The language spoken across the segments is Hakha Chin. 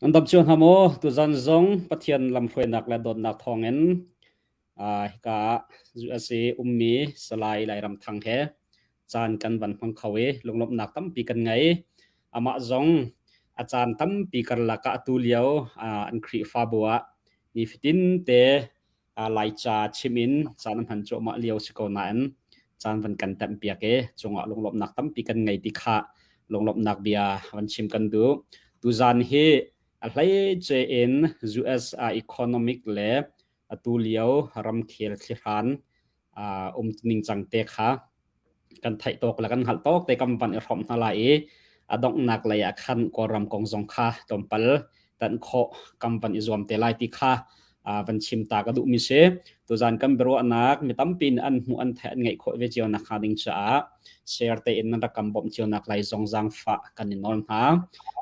Nan dam cio hna maw? Tuzan zong Pathian lamhruainak le dawtnak thawngin hika ah USA ummi Salai Lairam Thang he caan kan van hmang kho i lunglawmhnak tampi kan ngei. Amah zong a caan tampi karlak ah atu lio an Khrihfabu ah nifatin te Laica chim in caan a hman cuahmah lio si ko nain caan van kan temhpiak i cungah lunglawmhnak tampi kan ngei ti kha lunglawmhnak bia van chim kan duh. Tuzan hi a hleice in US economic le atu lio ramkhel thlihran um ningcang te kha kan theih tawk le kan hngalh tawk te kan van i hrawmh hna lai i a donghnak lei ah khan Kawlram kong zong kha tlawmpal tanh khawh kan van i zuam te lai ti kha van chim ta ka duhmi si. Tuzan kan biaruahnak mi tampi nih an hmuh an theih an ngeih khawh ve cio nak hnga ding caah share tein nan rak kan bawmh cio nak lai zong zaangfah kan i nawl hna.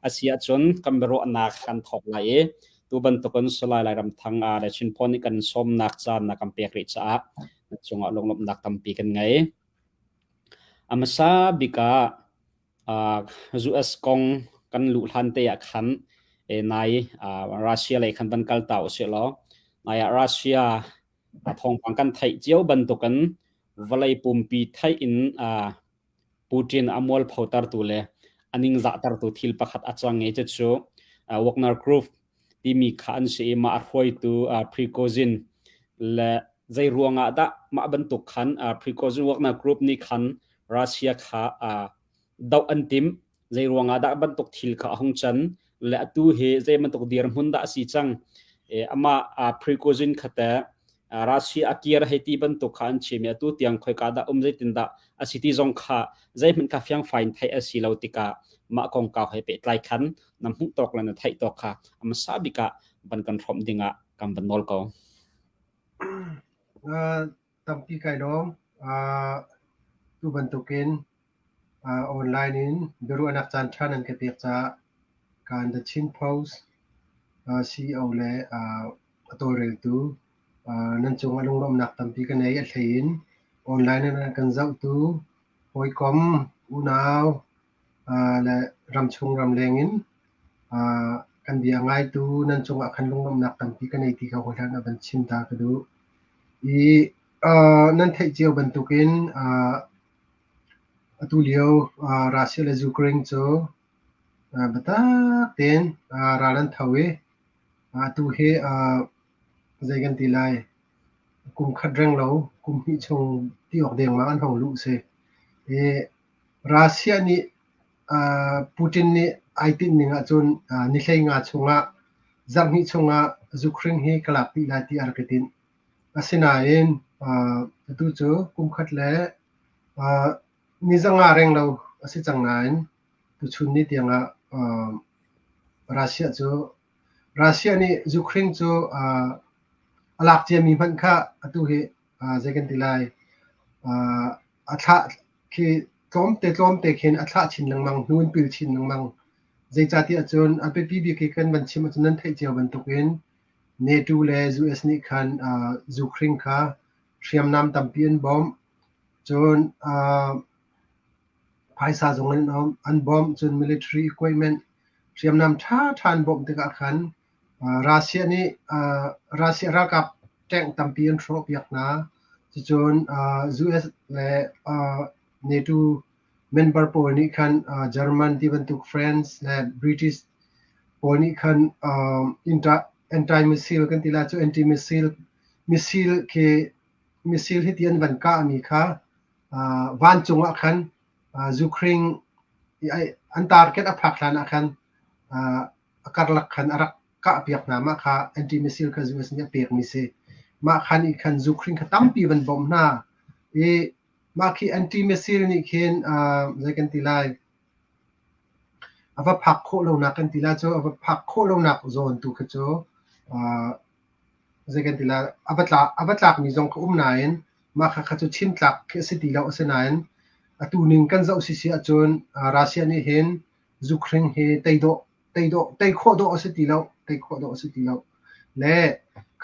Asi ahcun kan biaruahnak kan thawk lai i tu bantukin Salai Lairam Thang le Chinphon nih kan sawmnak caan na kan pek rih caah na cungah lunglawmhnak tampi kan ngei. A hmasa bik ah US kong kan luh hlan te ah khan nai Russia lei khan van kal ta usih law nai ah Russia thawngpang kan theih cio bantukin vawlei pumpi theih in Putin a mualphotertu le a ningzahtertu thil pakhat a cang i cucu Wagner Group timi kha an si i mah a hruaitu Prigozhin le zei ruangah dah mah bantuk khan Prigozhin Wagner Group nih khan Russia kha doh an timh, zei ruangah dah bantuk thil kha a hung can le atu hi zei bantuk dirhmun dah a si cang. Amah Prigozhin kha teh Russia a kir hei ti bantuk kha an chim i atu tiang khoika dah um zeitin dah a si ti zong kha zeihmanh kha fiangfai in theih a si lo tikah mah kongkau he pehtlai khan na hmuh tawk le na theih tawk kha a hmasa bik ah van kan hrawmh dingah kan van nawl ko. Tampi kai lawm. Tu bantukin online in biaruahnak caan ṭha nan ka pek caah kaan The Chin Post CEO le a tawlreltu nan cungah lunglawmhnak tampi ka nei. A hlei in online in a kan zohtu hawikom, unau le ramchung ramleng in kan bia ngaitu nan cungah khan lunglawmhnak tampi ka nei ti kha hawihlan ah van chim ta ka duh. I nan theih cio bantukin atu lio Russia le Ukraine cu biatak tein ral an tho i atu hi zei kan ti lai kum khat reng lo kum hnih chung ti awk dengmang an hong luh si. I Russia nih Putin nih ai tinh ning ahcun ni 15 chungah zarhhnih chungah Ukraine hi ka lak dih lai ti a rak i tinh. Asinain atu cu kum khat le ni 500 reng lo a si cang nain tuchun ni tiangah Russia cu Russia nih Ukraine cu a lak ciami hmanh kha atu hi zei kan ti lai a thlah khi tlawmte tlawmte khin a thlah chin lengmang, hnu in pil chin lengmang. Zeicahtiah cun a biapi bik i kan van chim ahcun nan theih cio bantukin NATO le US nih khan Ukraine kha hriamnam tampi an bawmh. Cun phaisa zong an bawmh. Cun military equipment hriamnam ṭhaṭha an bawmh tikah khan Russia nih Russia ralkap tank tampi an hrawhpiak hna. Cucun US le NATO member pawl nih khan German ti bantuk France le British pawl nih khan anti-missile kan ti lai cu anti-missile missile khi missile hi ti an van kahmi kha vancung ah khan Ukraine an target a phak hlan ah khan a karlak khan a rak kahpiak hna. Mah kha anti-missile kha US nih a pekmi si. Mah khan i khan Ukraine kha tampi van bawmh hna. I mah khi anti-missile nih khin zei kan ti lai a va phak khawh lonak kan ti lai cu a va phak khawh lonak zawn tu kha cu zei kan ti lai a va tla a va tlakmi zong kha um nain mah kha kha cu chim tlak khi a si ti lo. Asinain atu ning kan zoh sisi ahcun Russia nih hin Zukhring hi tei dawh tei dawh tei khawh dawh a si ti lo tei khawh dawh a si ti lo. Le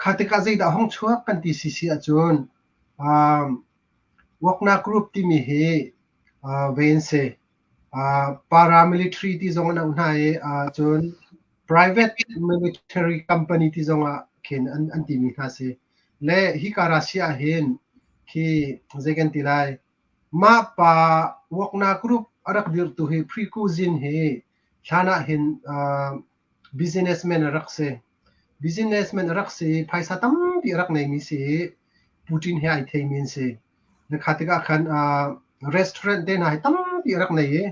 kha tikah zeidah hong chuak kan ti sisi ahcun Wagner Group timi hi ven si. Paramilitary ti zong an auh hna i cun Private military company ti zongah khin an timi hna si. Le hika Russia ah hin khi zei kan ti lai, mah pa Wagner Group a rak dirhtu hi Prigozhin hi hlan ah hin businessman a rak si. Businessman a rak si i phaisa tampi a rak neimi si i Putin he ai theimi an si. Na kha tikah khan restaurant te hna hi tampi a rak nei i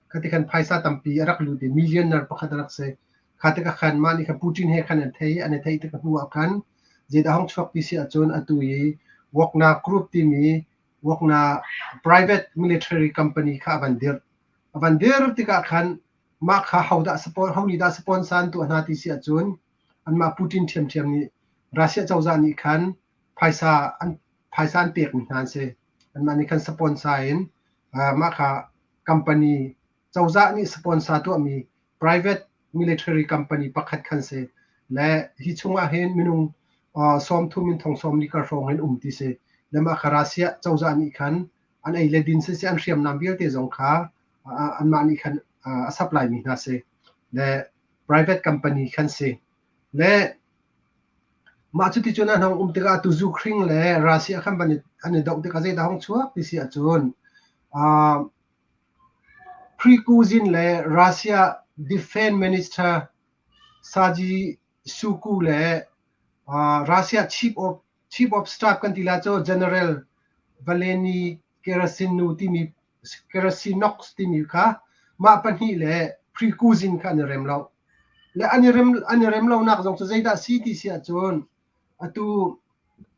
kha ti khan phaisa tampi a rak lut i millionaire pakhat a rak si. Kha tikah khan mah nih khan Putin he khan an thei i an i theih tik hnu ah khan zeidah hong chuak ti si ahcun atu i Wagner Group timi Wagner private military company kha a van dirh. A van dir tikah khan mah kha hodah support ho nih dah sponsor an tuah hna ti si ahcun anmah Putin ṭhiamṭhiam nih Russia cozah nih khan phaisa an phaisa an pekmi hna an si. Anmah nih khan sponsor in mah kha company cozah nih sponsor tuahmi private military company pakhat khan si. Le hi chungah hin minung 30 in thong 40 kar hrawng hin um ti si. Le mah kha Russia cozah nih khan an ei le din siseh an hriamnam vialte zong kha anmah nih khan a supply mi hna si. Le private company khan si. Le mah cuti cun an hong um tikah atu Zukhring le Russia khan van an i doh tikah zeidah hong chuak ti si ahcun Prigozhin le Russia Defense Minister Sergei Shoigu le Russia Chief of Staff kan ti lai cu General Valery Gerasimov timi Gerasimov timi kha mah pahnih le Prigozhin kha an i rem lo. Le an i rem lonak zong cu zeidah si ti si ahcun atu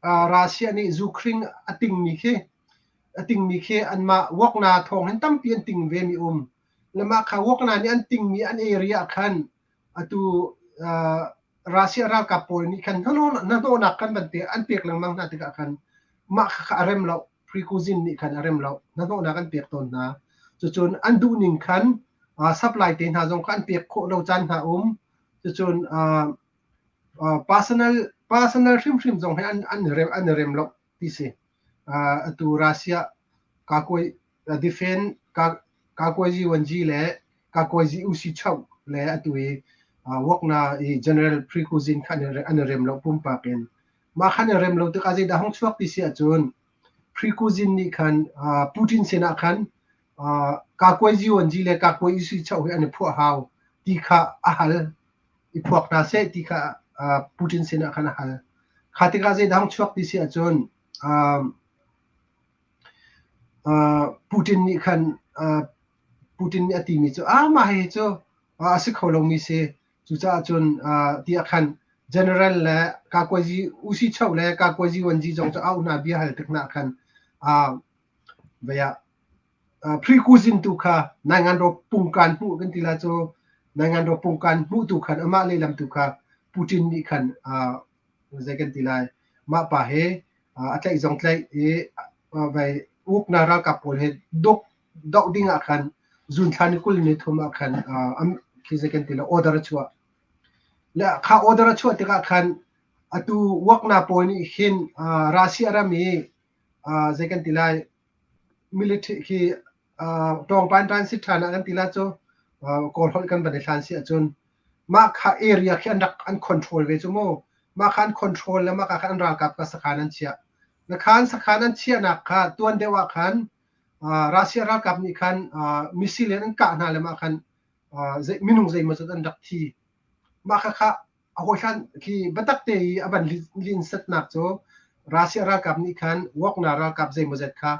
Russia nih zukhring a tingmi khi anmah Wagner thawng hin tampi an ting ve mi um. Le mah kha Wagner nih an tingmi an area khan atu Russia ralkap pawl nih khan hnahnawhnak kan van pek an pek lengmang hna tikah khan mah kha a rem lo. Prigozhin nih khan a rem lo. Hnahnawhnak an pek tawn hna. Cucun an duhning khan supply te hna zong kha an pek khawh lo caan hna um. Cucun personal hrimhrim zong he an i rem lo ti si. Atu Russia kakuai defense kakuaizi wanji le kakuaizi usi chau le atu i Wagner i General Prigozhin kha an i rem lo pumpak in. Mah khan i rem lo tikah zeidah hong chuak ti si ahcun Prigozhin nih khan Putin sinah khan kakuaizi wanji le kakuai usi chau hi an i phuah hau ti kha a hal. I phuak hna seh ti kha Putin sinah khan a hal. Kha tikah zeidah hong chuak ti si ahcun Putin nih khan Putin nih a timi cu ah mah hi cu a si kho lomi si. Cucaah cun tiah khan general le kakuaizi usi chau le kakuaizi wanji zong cu auh hna bia hal tik hna khan vei ah Prigozhin tu kha naingan ro pungkan hmuh kan ti la cu naingan ro pungkan hmuh tu khan amah lehlam tu kha Putin nih khan zei kan ti lai mah pa he a tlaih zong tlaih i vai uknak ralkap pawl he duk doh ding ah khan June thla ni 23 ah khan khi zei kan ti lai order a chuah. Le kha order a chuah tikah khan atu Wagner pawl nih hin Russia ram i zei kan ti lai military khi tawngpan transit ṭhan ah kan ti la cu Kawl holh kan van i hlan si ahcun mah kha area khi an rak an control ve cu mu. Mah kha an control le mah kha an ralkap ka sakhan an chiah. Na khan sakhan an chiahnak kha tuan deuh ah khan Russia ralkap nih khan missile in an kah hna le mah khan minung zeimawzat an rak thi. Mah kha kha a hawihlan khi biatak te i a van linsetnak cu Russia ralkap nih khan Wagner ralkap zeimawzat kha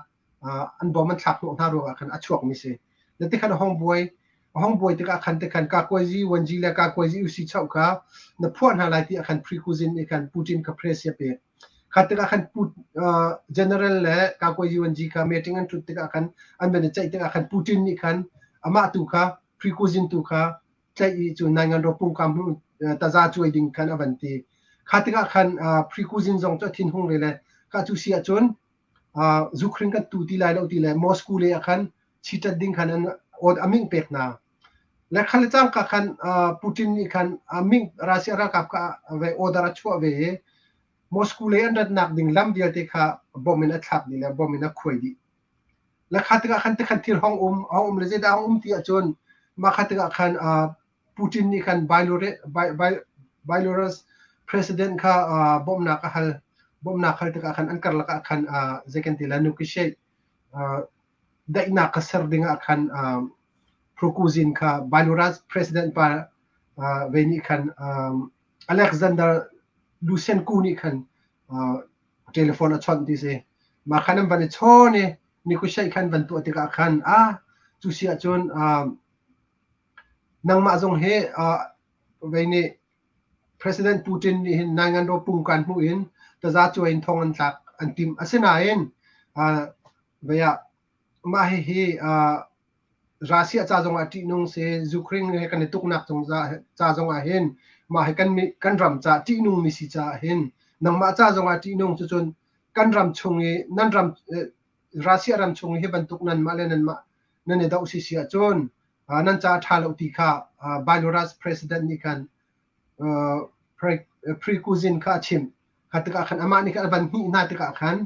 an bom an thlak hnawh hna ruangah khan a chuakmi si. Na tikhan a hong buai. A hong buai tikah khan tikhan kakuaizi wanji le kakuaizi usi chau kha na phuah hna lai ti ah khan Prigozhin nih khan Putin kha press a pek. Kha tikah khan general le kakuaizi wanji kha meeting an ṭhut tikah khan an van i ceih tikah khan Putin nih khan amah tu kha Prigozhin tu kha tlaih i cu naingan ro pungkam hnu taza cuai ding khan a van ti. Kha tikah khan Prigozhin zong cu a thinhung ve le ka cu si ahcun zukhring kan tu ti lai lo ti le Moscow le ah khan chitat ding khan an a ming pek hna. Le kha le cangka khan Putin nih khan a ming Russia ralkap kha ve order a chuah ve i Moscow lei an ratnak ding lam vialte kha bom in a thlak dih le bom in a khuai dih. Le kha tikah khan tikhan thil hong um hong um le zeidah hong um ti ahcun mah kha tikah khan. Putin nih khan Belarus president kha bawmhnak a hal. Bawmhnak hal tikah khan an karlak ah khan zei kan ti lai negotiate daihnak kha ser ding ah khan Prigozhin kha Belarus president pa ve nih khan Alexander Lushenko nih khan telephone a chawnh ti si. Mah khan an van i chawn i negotiate khan van tuah tikah khan ah cu si ahcun Nangmah zong hi vei nih President Putin nih hin nainganraw pungkan hmuh in tazacuai in thong an tlak an timh. Asinain vei ah mah hihi Russia ca zongah ṭihnung si, Ukraine he kan i tuknak ca zongah hin mah hi kan ram ca ṭihnung mi si caah hin nangmah ca zongah ṭihnung cucun kan ram chung i nan ram Russia ram chung i hi bantuk nanmah le nanmah nan i doh si si ahcun nan ca a ṭha lo ti kha Belarus president nih khan Prigozhin kha a chimh. Kha tikah khan amah nih khan a van hnih hna tikah khan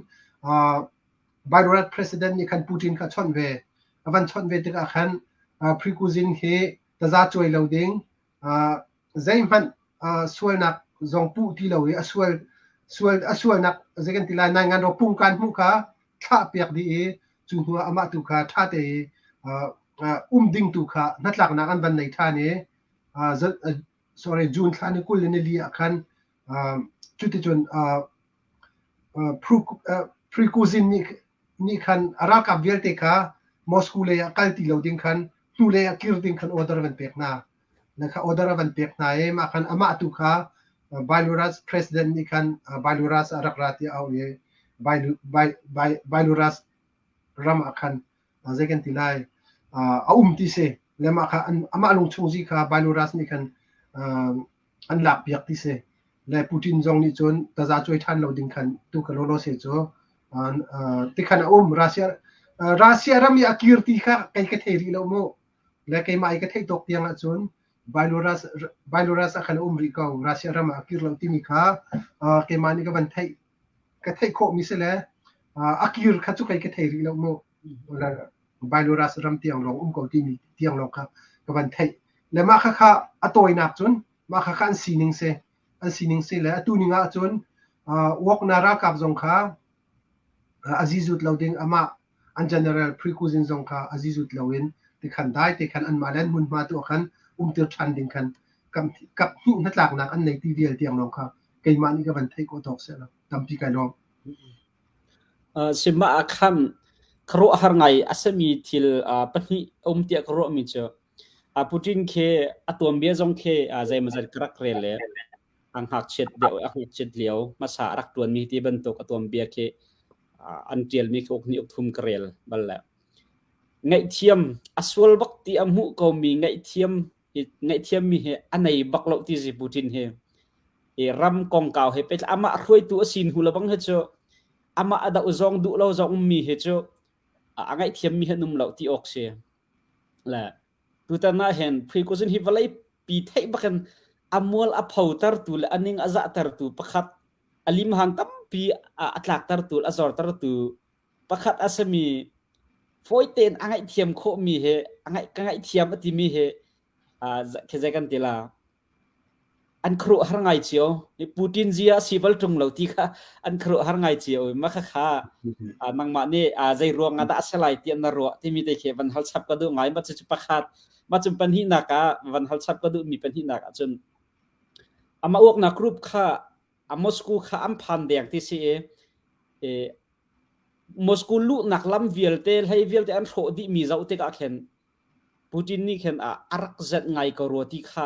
Belarus president nih khan Putin kha a chawnh ve. A van chawnh ve tikah khan Prigozhin hi taza cuai lo ding, zeihmanh sualnak zong puh ti lo i a sual sual a sualnak zei kan ti lai nai ro pungkan hmuh kha thlah piak dih i cu hnu ah amah tu kha ṭha te i um ding tu kha hnatlaknak an van nei ṭhan i sorry June thla ni 20 le ni li ah khan cuticun Prigozhin nih khan a ralkap vialte kha Moscow lei ah kal ti lo ding khan hnulei ah kir ding khan order van pek hna. Na kha order a van pek hna i mah khan amah tu kha Belarus president nih khan Belarus ah rak ra tiah a auh i Belarus ram ah khan zei kan ti lai a um ti si. Le mah kha amah lungchungzi kha Belarus nih khan an lak piak ti si. Le Putin zong nih cun taza cuai ṭhan lo ding khan tu ka lawlaw se cu tikhan a um. Russia Russia ram i a kir ti kha kei ka thei rih lo mu. Le keimah i ka theih tawk tiang ahcun Belarus Belarus ah khan a um rih ko. Russia ram ah a kir lo timi kha keimah nih ka van theih ka theih khawhmi si le a kir kha cu kei ka thei rih lo mu. Belarus ram tiang lawng um ko timi tiang lawng kha ka van theih. Le mah kha kha a tawinak cun mah kha kha an sining si. An sining si le atu ning ahcun Wagner ralkap zong kha a zizut lo ding amah an general Prigozhin zong kha a zizut loin tikhan dai te khan anmah le an hmunhma tu ah khan umtir ṭhan ding khan kap hnih hnatlaknak an nei ti vial tiang lawng kha keimah nih ka van theih khawh tawk seh tampi kai lawm. Sima ah khan khuaruahhar ngai a sami thil pahnih um tiah ka ruahmi cu Putin khi a tuanbia zong khi zeimawzat ka rak rel le a ngakchiat deuh a ngakchiat lio hmasa a rak ṭuanmi ti bantuk a tuanbia khi an ṭialmi khi uk hnih uk thum ka rel bal le ngaihthiam a sual bak ti a hmuh komi ngaihthiam ngaihthiammi hi a nei bak lo ti si Putin hi i ram kongkau he pehtlai amah hruaitu a si hnu le bang hi cu amah a doh zong duh lo zong ummi hi cu a ngaihthiammi hi an um lo ti awk si le tutan ah hin Prigozhin hi vawlei pi theih bakin a mual a photertu le a ning a zahtertu pakhat a limhang tampi a tlaktertu a zortertu pakhat a simi fawi tein a ngaihthiam khawhmi he a ngaih ka ngaihthiam a timi he khi zei kan ti la an khuaruahhar ngai cio. Putin zia a si bal ṭung lo ti kha an khuaruahhar ngai cio. Mah khakha nangmah nih zei ruang ah dah a si lai tiah na ruah timi te khi van hal chap ka duh ngai. Mah cucu pakhat. Mah cun pahnihnak ah van hal chap ka duhmi pahnihnak ah cun amah uaknak group kha a Moscow kha an phan deng ti si i Moscow luhnak lam vialte hlei vialte an hrawh dihmi zoh tikah khin Putin nih khin a rak zenh ngai ko rua ti kha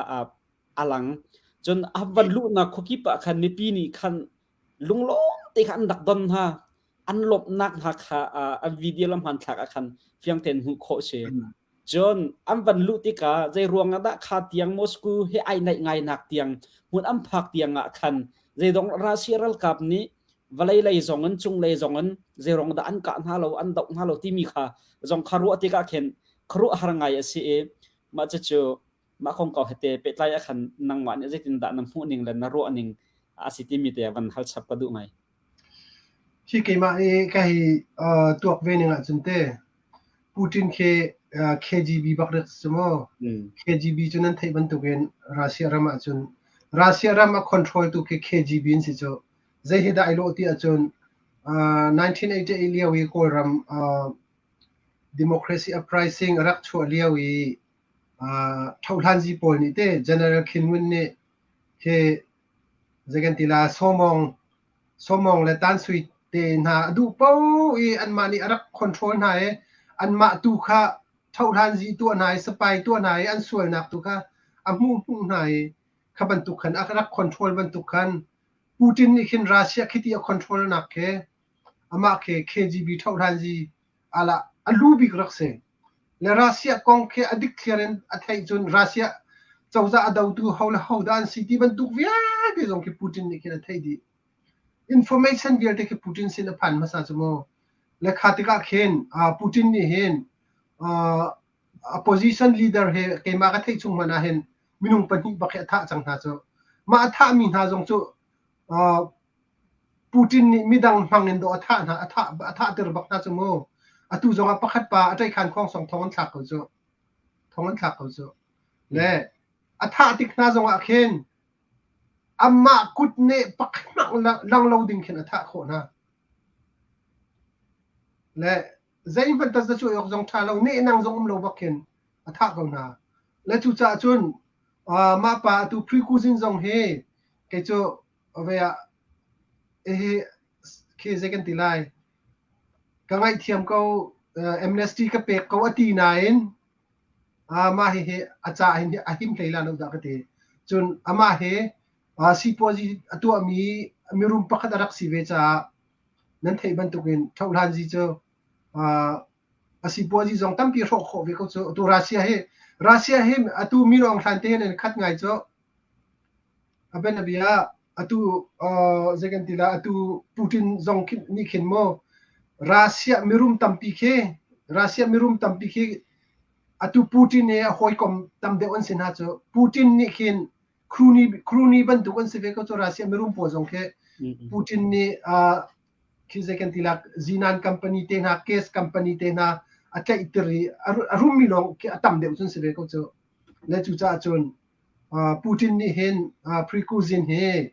a lang. Cun a van luhnak khuakip ah khan mipi nih khan lunglawm te kha an rak don hna. An lawmhnak hna kha an video le hmanthlak ah khan fiang tein hmuh khawh si. Cun an van luh tikah zei ruang ah dah kha tiang Moscow he ai naih ngai nak tiang hmun an phak tiang ah khan zeidong Russia ralkap nih vawlei lei zong in cunglei zong in zeirong dah an kah hna lo an doh hna lo timi kha zong kha ruah tikah khin khuaruahhar ngai a si i mah cucu mah kongkau hete pehtlai ah khan nangmah nih zeitindah na hmuh ning le na ruah ning a si timi te van hal chap ka duh ngai. Hi keimah i ka hi tuak ve ning ahcun te Putin khi. KGB bak rik si mu. KGB cu nan theih bantukin Russia ram ahcun Russia ram a control tu khi KGB an si cu. Zei hi dah ai lawh ti ahcun 1988 lio i Kawlram democracy uprising a rak chuah lio i ṭhohhlanzi pawl nih te General Khin Ngunt nih khi zei kan ti la Sawmawng Sawmawng le Tansui te hna a duh paoh i anmah nih a rak control hna i anmah tu kha ṭhohhlanzi tuah hna i sipai tuah hna i an sualnak tu kha a hmuhhmuh hna i kha bantuk khan a rak control bantuk khan Putin nih khin Russia khiti a control nak khi amah khi KGB ṭhohhlanzi ala a lu bik rak si. Le Russia kong khi a dikthliar in a theih cun Russia cozah a dotu ho le ho dah an si ti bantuk vialte zong khi Putin nih khin a theih dih. Information vialte khi Putin sin a phan hmasa cu mu. Le kha tikah khin Putin nih hin opposition leader he keimah ka theih chung hmanh ah hin minung pahnih bak hi a thah cang hna cu. Mah a thahmi hna zong cu Putin nih midang hmang in dawh a thah hna, a thah a thahter bak hna cu mu. Atu zong ah pakhat pa a ṭaikhan khuangsong thong an thlak ko cu. Thong an thlak ko cu. Le a thah tik hna zong ah khin amah kut neh pakhat lang lo ding khin a thah khawh hna. Le zeihmanh tazacuai awk zong ṭha lo, nehnang zong um lo bak khin a thah ko hna. Le cucaah cun mah pa atu Prigozhin zong hi kei cu ve ah hihi khi zei kan ti lai ka ngaihthiam ko amnesty ka pek ko a ti nain mah hihi a ca hin a him hlei la lo dah ka ti. Cun amah hi sipuazi a tuahmi mirum pakhat a rak si ve caah nan theih bantukin ṭhohhlanzi cu a sipuazi zong tampi hrawh khawh ve ko cu. Atu Russia hi Russia hi atu Min Aung Hlaing te hin an khat ngai cu. A bianabia atu zei kan ti la atu Putin zong nih khin maw Russia mirum tampi khi Russia mirum tampi khi atu Putin he a hawikom tam deuh an si hna cu. Putin nih khin crony crony bantuk an si ve ko cu Russia mirum pawl zong khi Putin nih khi zei kan ti lak Zinan company te hna gas company te hna a tlaihtir i a rummi lawng khi a tam deuh cun si ve ko cu. Le cucaah cun Putin nih hin Prigozhin hi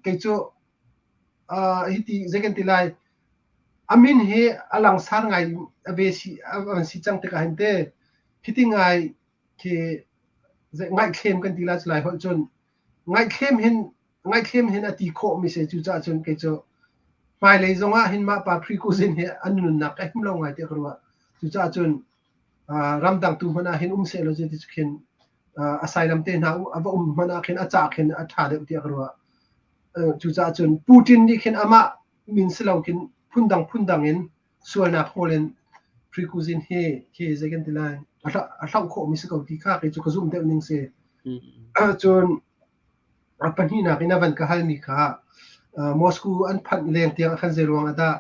kei cu hiti zei kan ti lai a min hi a langsar ngai a ve si a van si cang tikah hin te hiti ngai khi ngaihthlem kan ti lai cu lai holh cun ngaihthlem hin ngaihthlem hin a ti khawh mi si cucaah cun kei cu hmailei zongah hin mah pa Prigozhin hi an nunnak a him lo ngai tiah ka ruah cucaah cun ramdang tu hmanh ah hin um sehlaw cu ti khin asylum te hna a va um hmanh ah khin a ca khin a ṭha deuh tiah ka ruah. Cucaah cun Putin nih khin amah min si lo khin phundang phundang in sualnak hawl in Prigozhin hi khi zei kan ti lai a hloh khawhmi si ko ti kha kei cu ka zumh deuh ning si. Cun a pahnihnak in a van ka halmi kha Moscow an phanh leng tiang ah khan zei ruang ah dah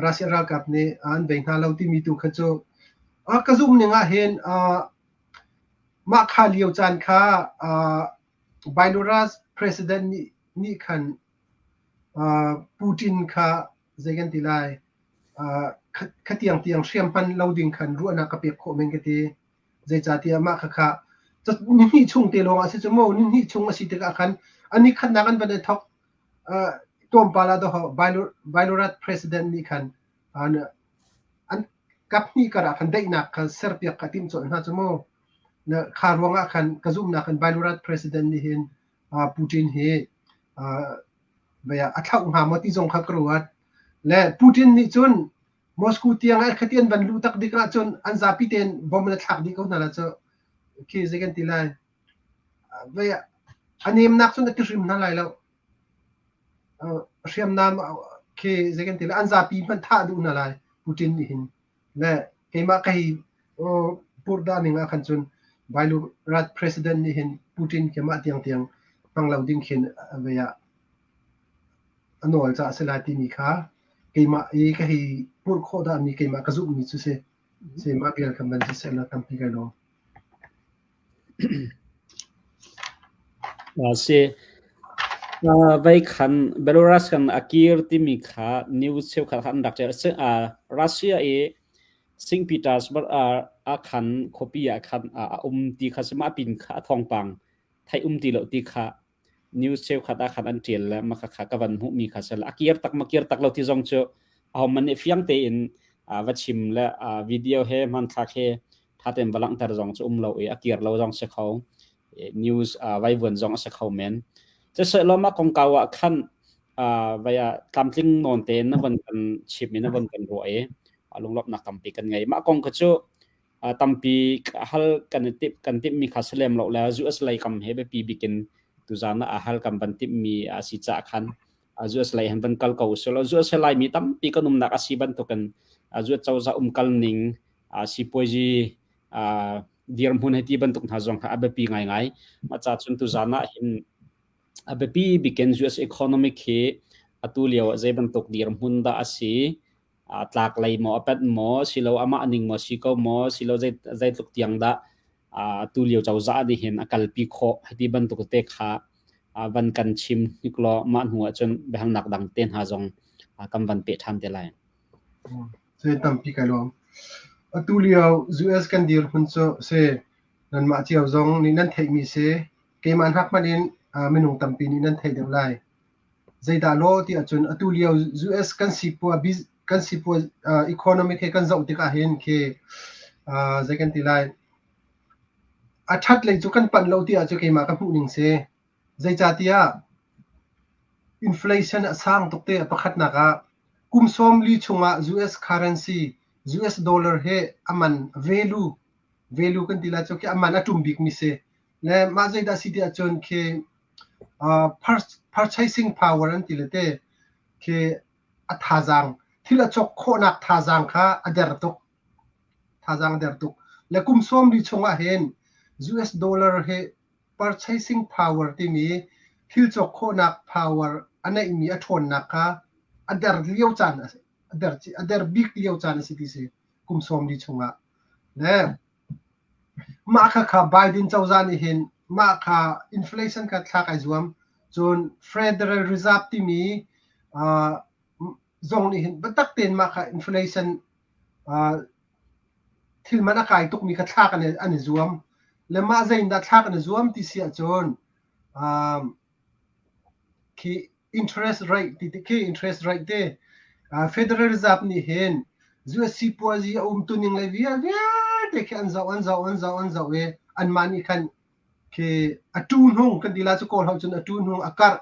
Russia ralkap nih an bei hna lo timi tu kha cu ka zumh ning ah hin mah kha lio caan kha Belarus president nih nih khan Putin kha zei kan ti lai kha tiang tiang hriam hman lo ding khan ruahnak ka pek khawh men ka ti. Zeicahtiah mah khakha nihnih chung te lawng ah si cu mu nihnih chung a si tikah khan a nikhatnak an van i thawk tlawmpal ah dawh Belarus president nih khan an kaphnih kar ah khan daihnak kha serpiak kha timh colh hna cu mu. Kha ruangah khan ka zumhnak in Belarus president nih hin Putin hi a thlauh hnga maw ti zong kha ka ruat. Le Putin nih cun Moscow tiang ah khati an van luh tak dik ahcun an zapi tein bomb in a thlak dih ko hna la cu. Khi zei kan ti lai. Vei a nemnak cun a ti hrim hna lai lo. Hriamnam khi zei kan ti lai an zapi hmanh thah duh hna lai Putin nih hin. Le keimah ka hi purdah ning ah khan cun Bailurat president nih hin Putin khi mah tiang tiang hmang lo ding khin vei ah a nawl caah a si lai timi kha keimah i ka hei purh khawh dahmi keimah ka zumhmi cu si. Si mah vial kha man siseh law tampi kai lawm. Si. Vai khan Belarus kan a kir timi kha news cheukhat kha an rak ṭial. Russia i. St. Petersburg ah khan khuapi ah khan a um ti kha si mah pin kha a thawngpang theih um ti lo ti kha news cheukhat ah khan an ṭial le mah kha ka van hmuhmi kha si a kir tak ma kir tak lo ti zong cu ahohmanh nih fiang tein va chim le video he hmanthlak he ṭha tein va langhter zong cu um lo i a kir lo zong si kho news vaivuan zong a si kho men. Siseh mah kongkau ah khan vai ah tlamtling nawn tein na von kan chim i na von kan ruah i lunglawmhnak tampi kan ngei. Mah kong kha cu tampi hal kan i timh kan timhmi kha si lem lo le US lei kam he biapi bik in tuzan ah hal kan van timhmi a si caah khan US lei han van kal ko usih law US Laimi tampi kan umnak a si bantukin US cozah umkal ning sipuazi dirhmun hei ti bantuk hna zong kha a biapi ngaingai. Mah ca cun tuzan ah hin a biapi bikin US economic hi atu lio ah zei bantuk dirhmun dah a si, tlak lei maw a panh maw, silo amah ning maw si ko maw, silo zeitluk tiang dah atu lio cozah nih hin a kalpi khawh hiti bantuk te kha van kan chim hnik law mah hnu ah cun biahalnak dang te hna zong kan van peh ṭhan te lai. Zei tampi kai lawm. Atu lio US kan dirhmun cu si nanmah cio zong nih nan theihmi si. Keimah hnak hmanh in minung tampi nih nan theih deuh lai. Zeidah law ti ahcun atu lio US kan sipua kan sipua economic he kan zoh tikah hin khi zei kan ti lai. A ṭhat lei cu kan panh lo ti ahcun keimah ka hmuh ning si. Zeicahtiah inflation a sang tuk te a pakhatnak ah kum 40 chungah US currency, US dollar he a man value, value kan ti lai cu khi a man a ṭum bikmi si. Le mah zeidah si ti ahcun khi purchasing power an ti le te khi a thazaang, thil a cawk khawhnak thazaang kha a der tuk. Thazaang a der tuk. Le kum 40 chungah hin US dollar hi purchasing power timi thil cawk khawhnak power a neihmi a ṭhawnnak kha a der lio caan a der a der bik lio caan a si ti si kum 40 chungah. Le mah kha kha Biden cozah nih hin mah kha inflation kha thlak ai zuam. Cun Federal Reserve timi uh, zong nih hin biatak tein mah kha inflation uh, thil man a kai tukmi kha thlak an i zuam. Le mah zei in dah thlak an i zuam ti si ahcun um, khi interest rate ti khi interest rate te Federal Reserve nih hin US sipuazi a um tuning le vialte khi an zoh an zoh an zoh an zoh i anmah nih khan khi a tu hnung kan ti la cu kawl ho cun a tu hnung a karh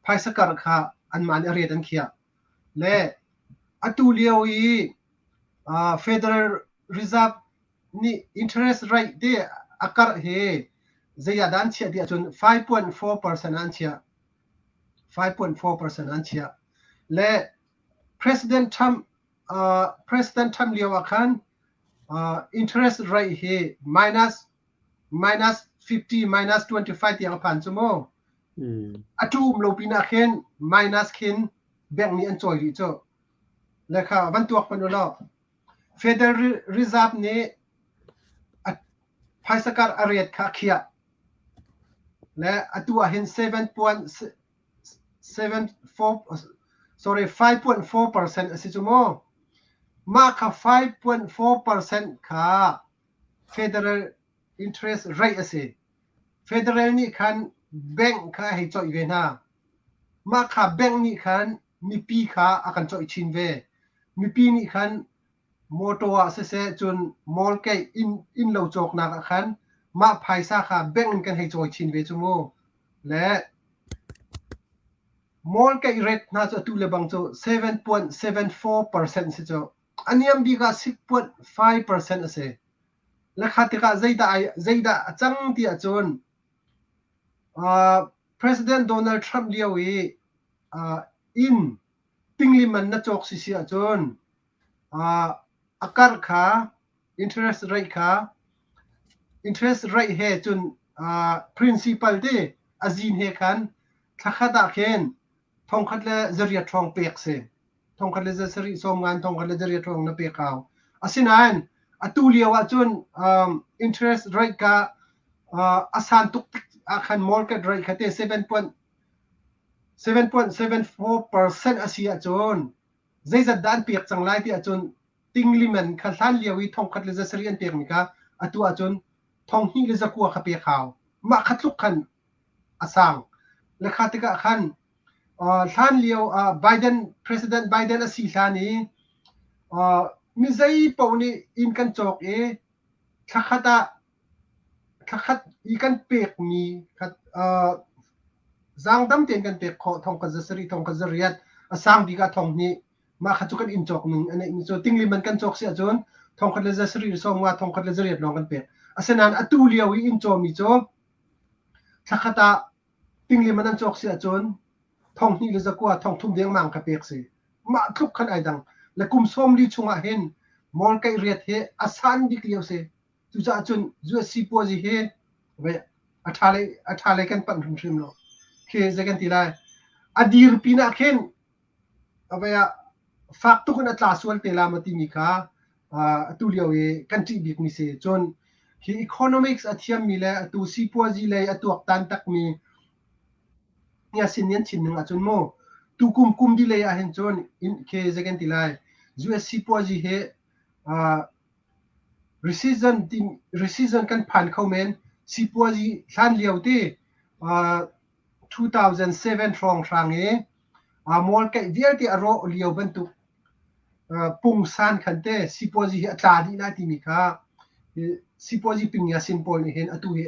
phaisa karh kha anmah nih a ret an khiah. Le atu lio i Federal Reserve nih interest rate te a karh hi zei ah dah an chiah ti ahcun 5.4% ah an chiah. 5.4% an chiah. Le President Trump President Trump lio ah khan interest rate hi minus minus 50 minus 25 tiang a phan cu mu. A tu um lo pinah khin minus khin bank nih an cawi rih cu. Le kha van tuak hmanh u law Federal Reserve nih a phaisa karh a ret kha a khiah. Le atu ah hin 7.74 sorry 5.4% a si cu mu. Mah kha 5.4% kha federal interest rate a si. Federal nih khan bank kha a hei coih ve hna. Mah kha bank nih khan mipi kha a kan coih chin ve. Mipi nih khan motor ah siseh cun mall keih inn lo cawknak ah khan mah phaisa kha bank in kan hei cawi chin ve cu mu. Le mall keih rate hna cu atu le bang cu 7.74% si cu. A niam bik ah 6.5% a si. Le kha tikah zeidah zeidah a cang ti ahcun President Donald Trump lio i inn tingli man na cawk si si ahcun a karh kha interest rate kha interest rate he cun principal te a zin he khan thlakhat ah khin thongkhat le zariat hrawng pek si. Thongkhat le zasarih sawm ngan thongkhat le zariat hrawng na pek hau. Asinain atu lio ahcun interest rate ka a san tuk tik ah khan mortgage rate kha te 7.74% a si ahcun zeizat dah an pek cang lai ti ahcun Tingli man kha hlan lio i thongkhat le 700 an pekmi kha atu ahcun 2900 kha pek hau. Mah kha tluk khan a sang. Le kha tikah khan hlan lio Biden President Biden a si hlan i mi zei paoh nih inn kan cawk i thlakhat ah thlakhat i kan pekmi kha zaangdam tein kan pek khawh thongkhat 700 thongkhat 800 a sang bik ah 2000 mah kha cu kan inn cawk ning a neihmi cu tingli man kan cawk si ahcun thongkhat le 700 sawmnga thongkhat le 800 lawng kan pek. Asinain atu lio i inn cawmi cu thlakhat ah tingli man an cawk si ahcun 2,000 le 900 3000 dengmang kha pek si. Mah tluk khan ai dang. Le kum 40 chungah hin mall kaih riat hi a san bik lio si. Cucaah cun US sipuazi hi a ṭha lei a ṭha lei kan panh hrimhrim lo. Khi zei kan ti lai. A dir pinah khin a vei ah fak tuk in a tla sual te la maw timi kha atu lio i kan ṭih bikmi si. Cun hi economics a thiammi le atu sipuazi lei a tuaktan takmi sin nih an chim ning ahcun mu tukum kum dih lei ah hin cun khi zei kan ti lai US sipuazi hi recession recession kan phan kho men sipuazi hlan lio ti 2007 hrawnghrang i mual keih vialte a rawh lio bantuk pungsan khan te sipuazi hi a tla dih lai timi kha sipuazi pingyasin pawl nih hin atu hi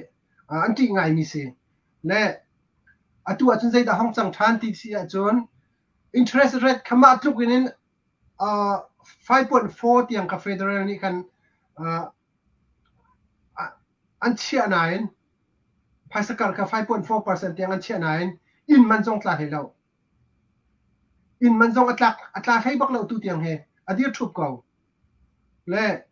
an ṭih ngaimi si. Le atu ahcun zeidah hong cang ṭhan ti si ahcun interest rate kha mah tluk in 5.4 tiang kha federal nih khan an chiah nain phaisa kar kha 5.4% tiang an chiah nain inn man zong tla hlei lo. Inn man zong a tlak a tla hlei bak lo tu tiang he a dir ṭhup ko. Le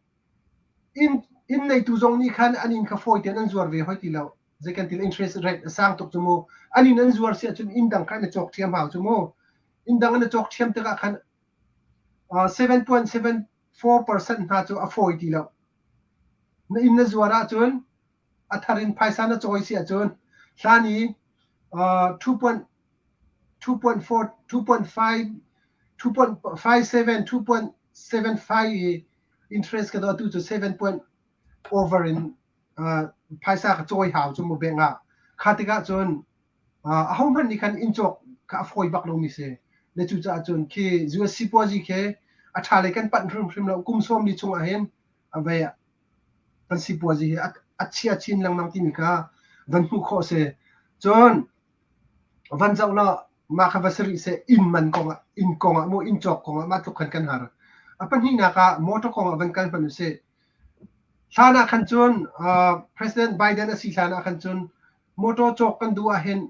inn inn neitu zong nih khan an inn kha fawi tein an zuar ve hoi ti lo. Zei kan ti interest rate a sang tuk cu mu. An inn an zuar si ahcun inn dang kha an i cawk ṭhiam hau cu mu. Inn dang an i cawk ṭhiam tikah khan 7.74% hna cu a fawi ti lo. Na inn na zuar ahcun a thar in phaisa na cawi si ahcun hlan i 2.4, 2.5, 2.57, 2.75 i interest ka do atu cu 7 point over in phaisa ka cawi hau cu mu bank ah. Kha tikah cun ahohmanh nih khan inn cawk kha a fawi bak lomi si. Le cucaah cun khi US sipuazi khi a ṭha lei kan panh hrimhrim lo. Kum 40 chungah hin a vei kan sipuazi hi a chia chin lengmang timi kha van hmuh khawh si. Cun van zoh law mah kha va si rih seh inn man kongah inn kongah maw inn cawk kongah mah tluk khan kan har. A pahnihnak ah motor kongah van kal hmanh usih. Hlan ah khan cun President Biden a si hlan ah khan cun motor cawk kan duh ahhin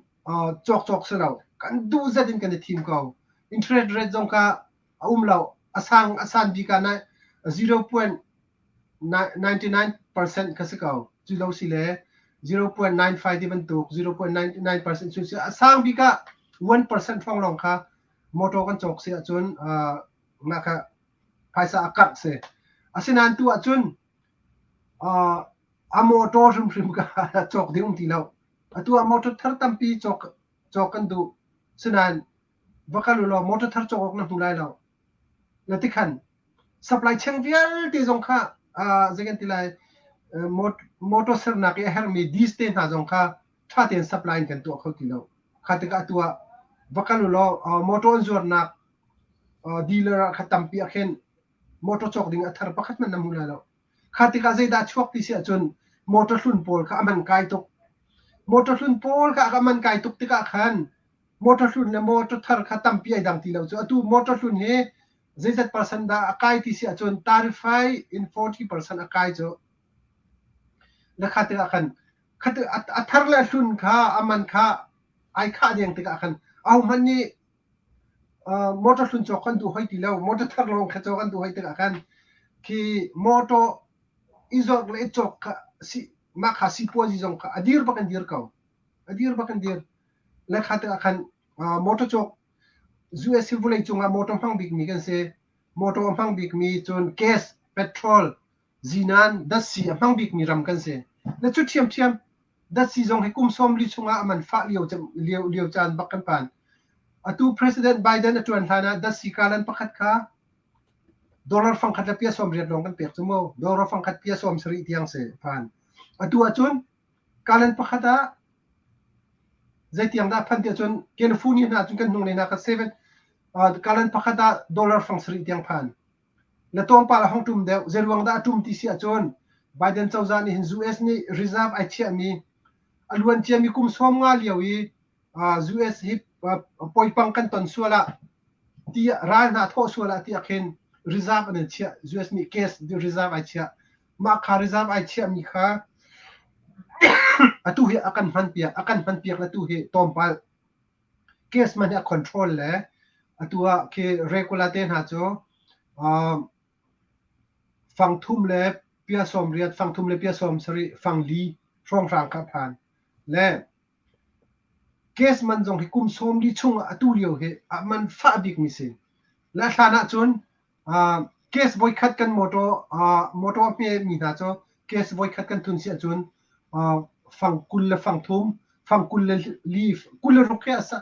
cawk cawk si lo. Kan duh zat in kan i thim ko. Interest rate zong kha a um lo. A sang a san bik ah na 0.99% kha si ko. Cu lo si le 0.95 ti bantuk 0.99% cu si a sang bik ah 1% hrawng lawng kha motor kan cawk si ahcun mah kha phaisa a karh si. Asinain tu ahcun a motor hrimhrim kha cawk ding um ti lo. Atu ah motor thar tampi cawk cawk kan duh. Sinain va kal u law motor thar cawk awk na hmu lai lo. Na ti khan supply chain vialte zong kha zei kan ti lai motor sernak i a herhmi dis te hna zong kha ṭha tein supply in kan tuah kho ti lo. Kha tikah atu ah va kal u law motor an zuarnak dealer ah kha tampi ah khin motor cawk ding a thar pakhat hmanh na hmu lai lo. Kha tikah zeidah chuak ti si ahcun motor hlun pawl kha a man kai tuk. Motor hlun pawl kha a man kai tuk tikah khan motor hlun le motor thar kha tampi ai dang ti lo cu. Atu motor hlun hi zeizat percent dah a kai ti si ahcun 35 in 40% a kai cu. Na kha tikah khan a thar le hlun kha a man kha ai khah deng tikah khan ahohmanh nih motor hlun cawk kan duh hoi ti lo motor thar lawng kha cawk kan duh hoi tikah khan khi motor i zawk le i cawk kha si mah kha sipuazi zong kha a dir bak in dir ko a dir bak in dir le kha tikah khan motor cawk US hi vulei cungah motor hmang bikmi kan si motor hmang bikmi cun gas petrol Zinan datsi a hmang bikmi ram kan si. Na cu ṭhiamṭhiam. Datsi zong hi kum 40 chungah a man fah lio, lio, lio caan bak kan phan. Atu President Biden a ṭuan hlan ah datsi kalan pakhat kha Dollar fangkhat le pia 80 lawng kan pek cu mu. Dollar fangkhat pia 70 tiang si phan. Atu ahcun gallon pakhat ah zeitiang dah phan tiah cun California hna cun kan hnung lei hna kha 7 gallon pakhat ah dollar fang sarih tiang phan. Na tlawmpal a hong ṭum deuh. Zeiruang dah a ṭum ti si ahcun Biden cozah nih hin US nih reserve ai chiahmi a luan ciami kum 50 lio i US hi poipang kan ton sual ah ti ral hna thawh sual ah tiah khin reserve an in chiah. US nih cash reserve ai chiah. Mah kha reserve ai chiahmi kha atu hi a kan hman piak a kan hman piak le tu hi tlawmpal Case man hi a control le atu ah khi regular te hna cu fang thum le pia 80, fang thum le pia 70, fang li hrawnghrang kha a phan. Le case man zong hi kum 40 chung ah atu lio hi a man fah bikmi si. Le a hlan ahcun Case voikhat kan motor motor a hme mi hna cu case voikhat kan thun si ahcun fang 20 le fang thum, fang 24, 26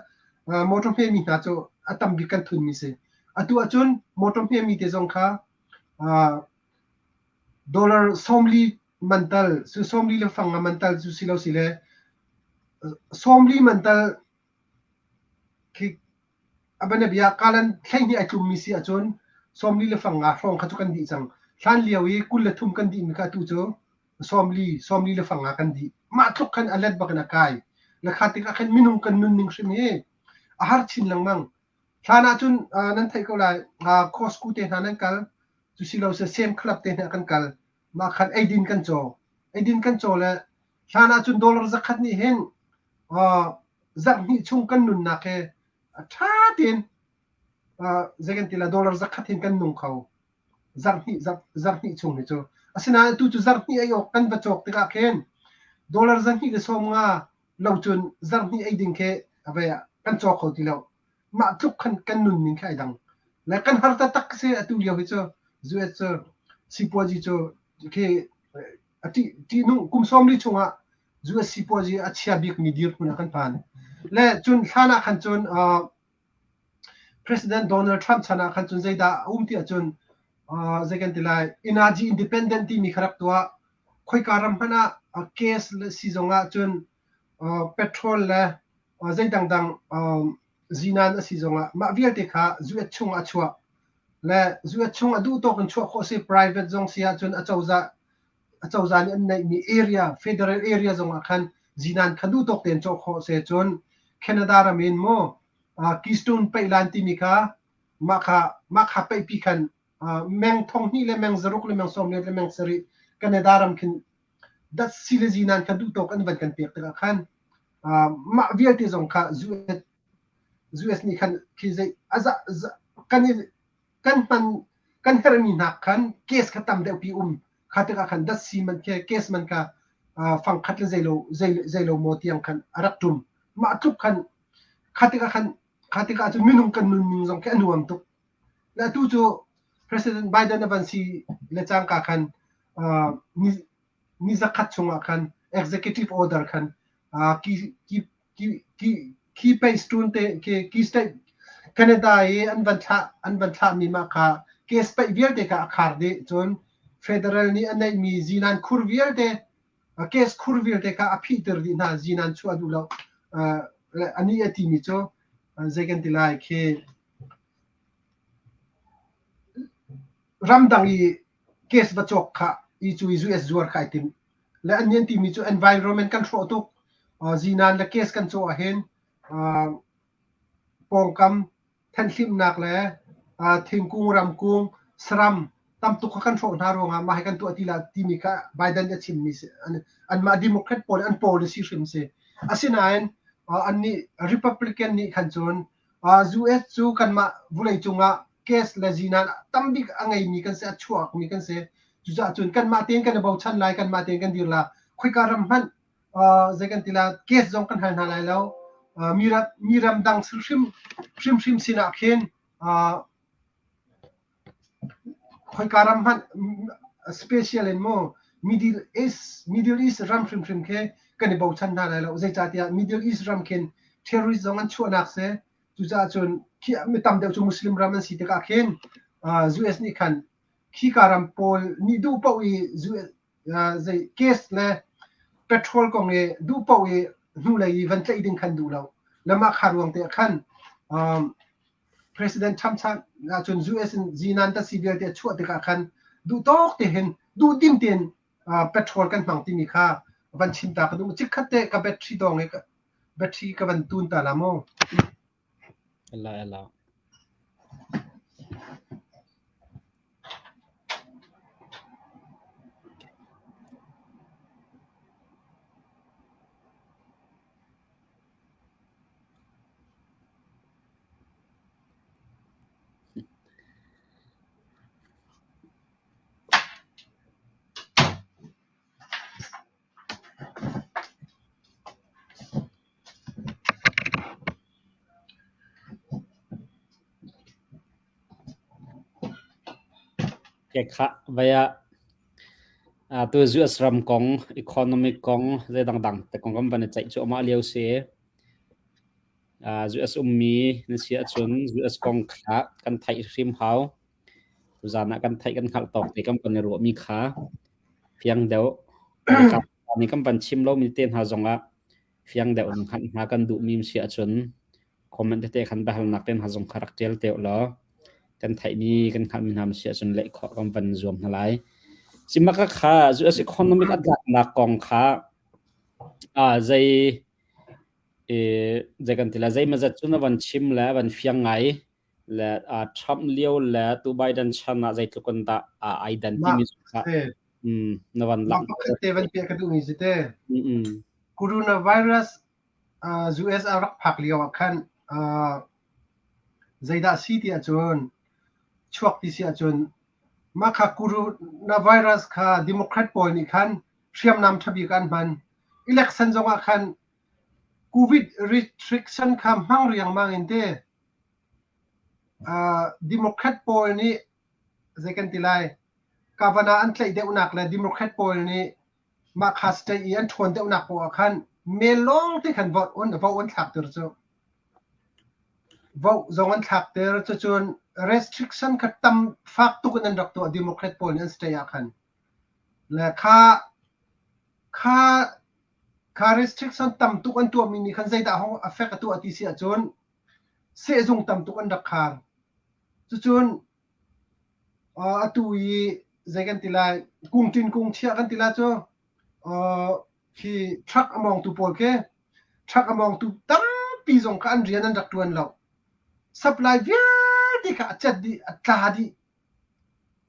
he motor hme mi hna cu a tam bik kan thun mi si. Atu ahcun motor hme mi te zong kha dollar 40 man tal, cu 40 le fang nga man tal cu si lo si le 40 man tal khi A bianabia kalan 12 ai tlummi si ahcun 40 le fang nga hrawng kha cu kan dih cang. Hlan lio i 23 kan dihmi kha atu cu 40, 40 le fang nga kan dih. Mah tluk khan a let bak in a kai. Le kha tikah khan minung kan nunning hrim hi a har chin lengmang. Hlan ahcun nan theih ko lai, Costco te hna nan kal, cu si lo seh Sam Club te hna kan kal. Mah khan eidin kan caw. Eidin kan caw le hlan ahcun dollar zakhat nih hin zarh hnih chung kan nunnak hi ṭha tein zei kan ti lai dollar zakhat hin kan nung kho zarh hnih zarh hnih chung hi cu. Asinain atu cu zarh hnih ei awk kan va cawk tikah khin dollar zahnih le 50 lo cun zarh hnih ei ding khi kan cawk kho ti lo. Mah tluk khan kan nunning khi ai dang. Le kan har taktak si atu lio hi cu US cu sipuazi cu khi a ṭihnung kum 40 chungah US sipuazi a chia bikmi dirhmun ah kan phan. Le cun hlan ah khan cun President Donald Trump chan ah khan cun zeidah a um ti ahcun zei kan ti lai energy independent timi kha rak tuah. Khoika ram hmanh ah gas le si zong ah cun petrol le zei dangdang zinan a si zong ah mah vialte kha US chung ah a chuah. Le US chung a duh tawk in chuah khawh si private zong si ahcun acozah acozah nih an neihmi area federal area zong ah khan zinan kha duh tawk tein cawh khawh se cun Canada ram in maw Keystone Pipeline timi kha mah kha mah kha paihpi khan meng 2000 le meng 6 le meng 40 le meng 7 Canada ram khin datsi le zinan kha duh tawk an van kan pek tikah khan mah vialte zong kha US US nih khan khi zei aza kan i kan hman kan herhmi hna khan case kha tam deuh pi um kha tikah khan datsi man khi case man kha fang khat le zeilo zeilo maw tiang khan a rak tum mah tluk khan kha tikah khan kha tikah cun minung kan nunning zong khi a nuam tuk le atu cu President Biden a van si le cangka khan ni ni zakhat chungah khan executive order khan ki ki ki Keystone te ki state Canada i an van thlah an van thlahmi mah kha case paih vialte kha a khar dih. Cun federal nih a neihmi zinan khur vialte case khur vialte kha a phihter dih hna. Zinan chuah duh lo. Anih a timi cu zei kan ti lai khi ramdang i case va cawk kha i cu i US zuar kha ai tim. Le an nih an timi cu environment kan hrawh tuk. Zinan le case kan cawh ahhin pawngkam thenhlimnak le thingkung ramkung saram tam tuk kha kan hrawh hna ruangah mah hi kan tuah ti la timi kha Biden nih a chimmi si. Anmah Democrat pawl an policy hrim si. Asinain annih Republican nih khan cun US cu kanmah vawleicung ah gas le zinan tambik a ngeimi kan si, a chuakmi kan si. Cucaah cun kanmah tein kan i bochan lai, kanmah tein kan dir la. Khoika ram hmanh zei kan ti la, gas zong kan hal hna lai lo. Mi ram dang hrimhrim hrimhrim sinah khin khoika ram hmanh special in mu Middle East Middle East ram hrimhrim khi kan i bochan hna lai lo. Zeicahtiah Middle East ram khin terrorist zong an chuahnak si. Cucaah cun mi tam deuh cu Muslim ram an si tikah khin US nih khan. Khika ram pawl nih duh paoh i zei gas le petrol kong i duh paoh i hnulei i van tlaih ding khan duh lo. Le mah kha ruang te ah khan President Trump chan ahcun US in zinan tasi vialte a chuah tikah khan duh tawk te hin duh dim tein petrol kan hmang timi kha van chim ta ka duh. Chikkhat te ka battery dawng i battery ka van tun ta la mu. Ela ela. Kekhah vai ah tu US ram kong, economic kong, zei dangdang te kong kan van i ceih cuahmah lio si. US ummi na si ahcun US kong kha kan theih hrim hau. Tuzaan ah kan theih kan hngalh tawk te kan van i ruahmi kha fiang deuh. Nih kan van chim lomi te hna zongah fiang deuh in hngalh hna kan duhmi si ahcun comment tete khan biahalnak te hna zong kha rak ṭial te ulaw kan theihmi kan hngalhmi hna si ahcun leh khawh kan van zuam hna lai. Simaka kha US economic a tlaknak kong kha zei zei kan ti lai zeimawzat cu na van chim le van fiang ngai le Trump lio le tu Biden chan ah zeitluk in dah ai dan timi kha na van lang. Pakhat te van piah ka duhmi si te. Coronavirus US a rak phak lio ah khan zeidah si ti ahcun chuak ti si ahcun mah kha coronavirus kha Democrat pawl nih khan hriamnam ṭha bik an hman. Election zong ah khan COVID restriction kha hmang riangmang in te Democrat pawl nih zei kan ti lai Kavanaugh an tlaih deuhnak le Democrat pawl nih mah kha state i an ṭhawn deuhnak poah ah khan mail lawng te khan vote on vote an thlakter cu. Vote zong an thlakter cucun restriction kha tam fak tuk in an rak tuah Democrat pawl nih an state ah khan. Le kha kha kha restriction tam tuk an tuahmi nih khan zeidah hong affect a tuah ti si ahcun sehzung tam tuk an rak khar. Cucun atu i zei kan ti lai kungṭin kungchiah kan ti lai cu khi truck a mawngtu pawl khi truck a mawngtu tampi zong kha an rian an rak ṭuan lo. Supply vialte kha a cet dih, a tla dih.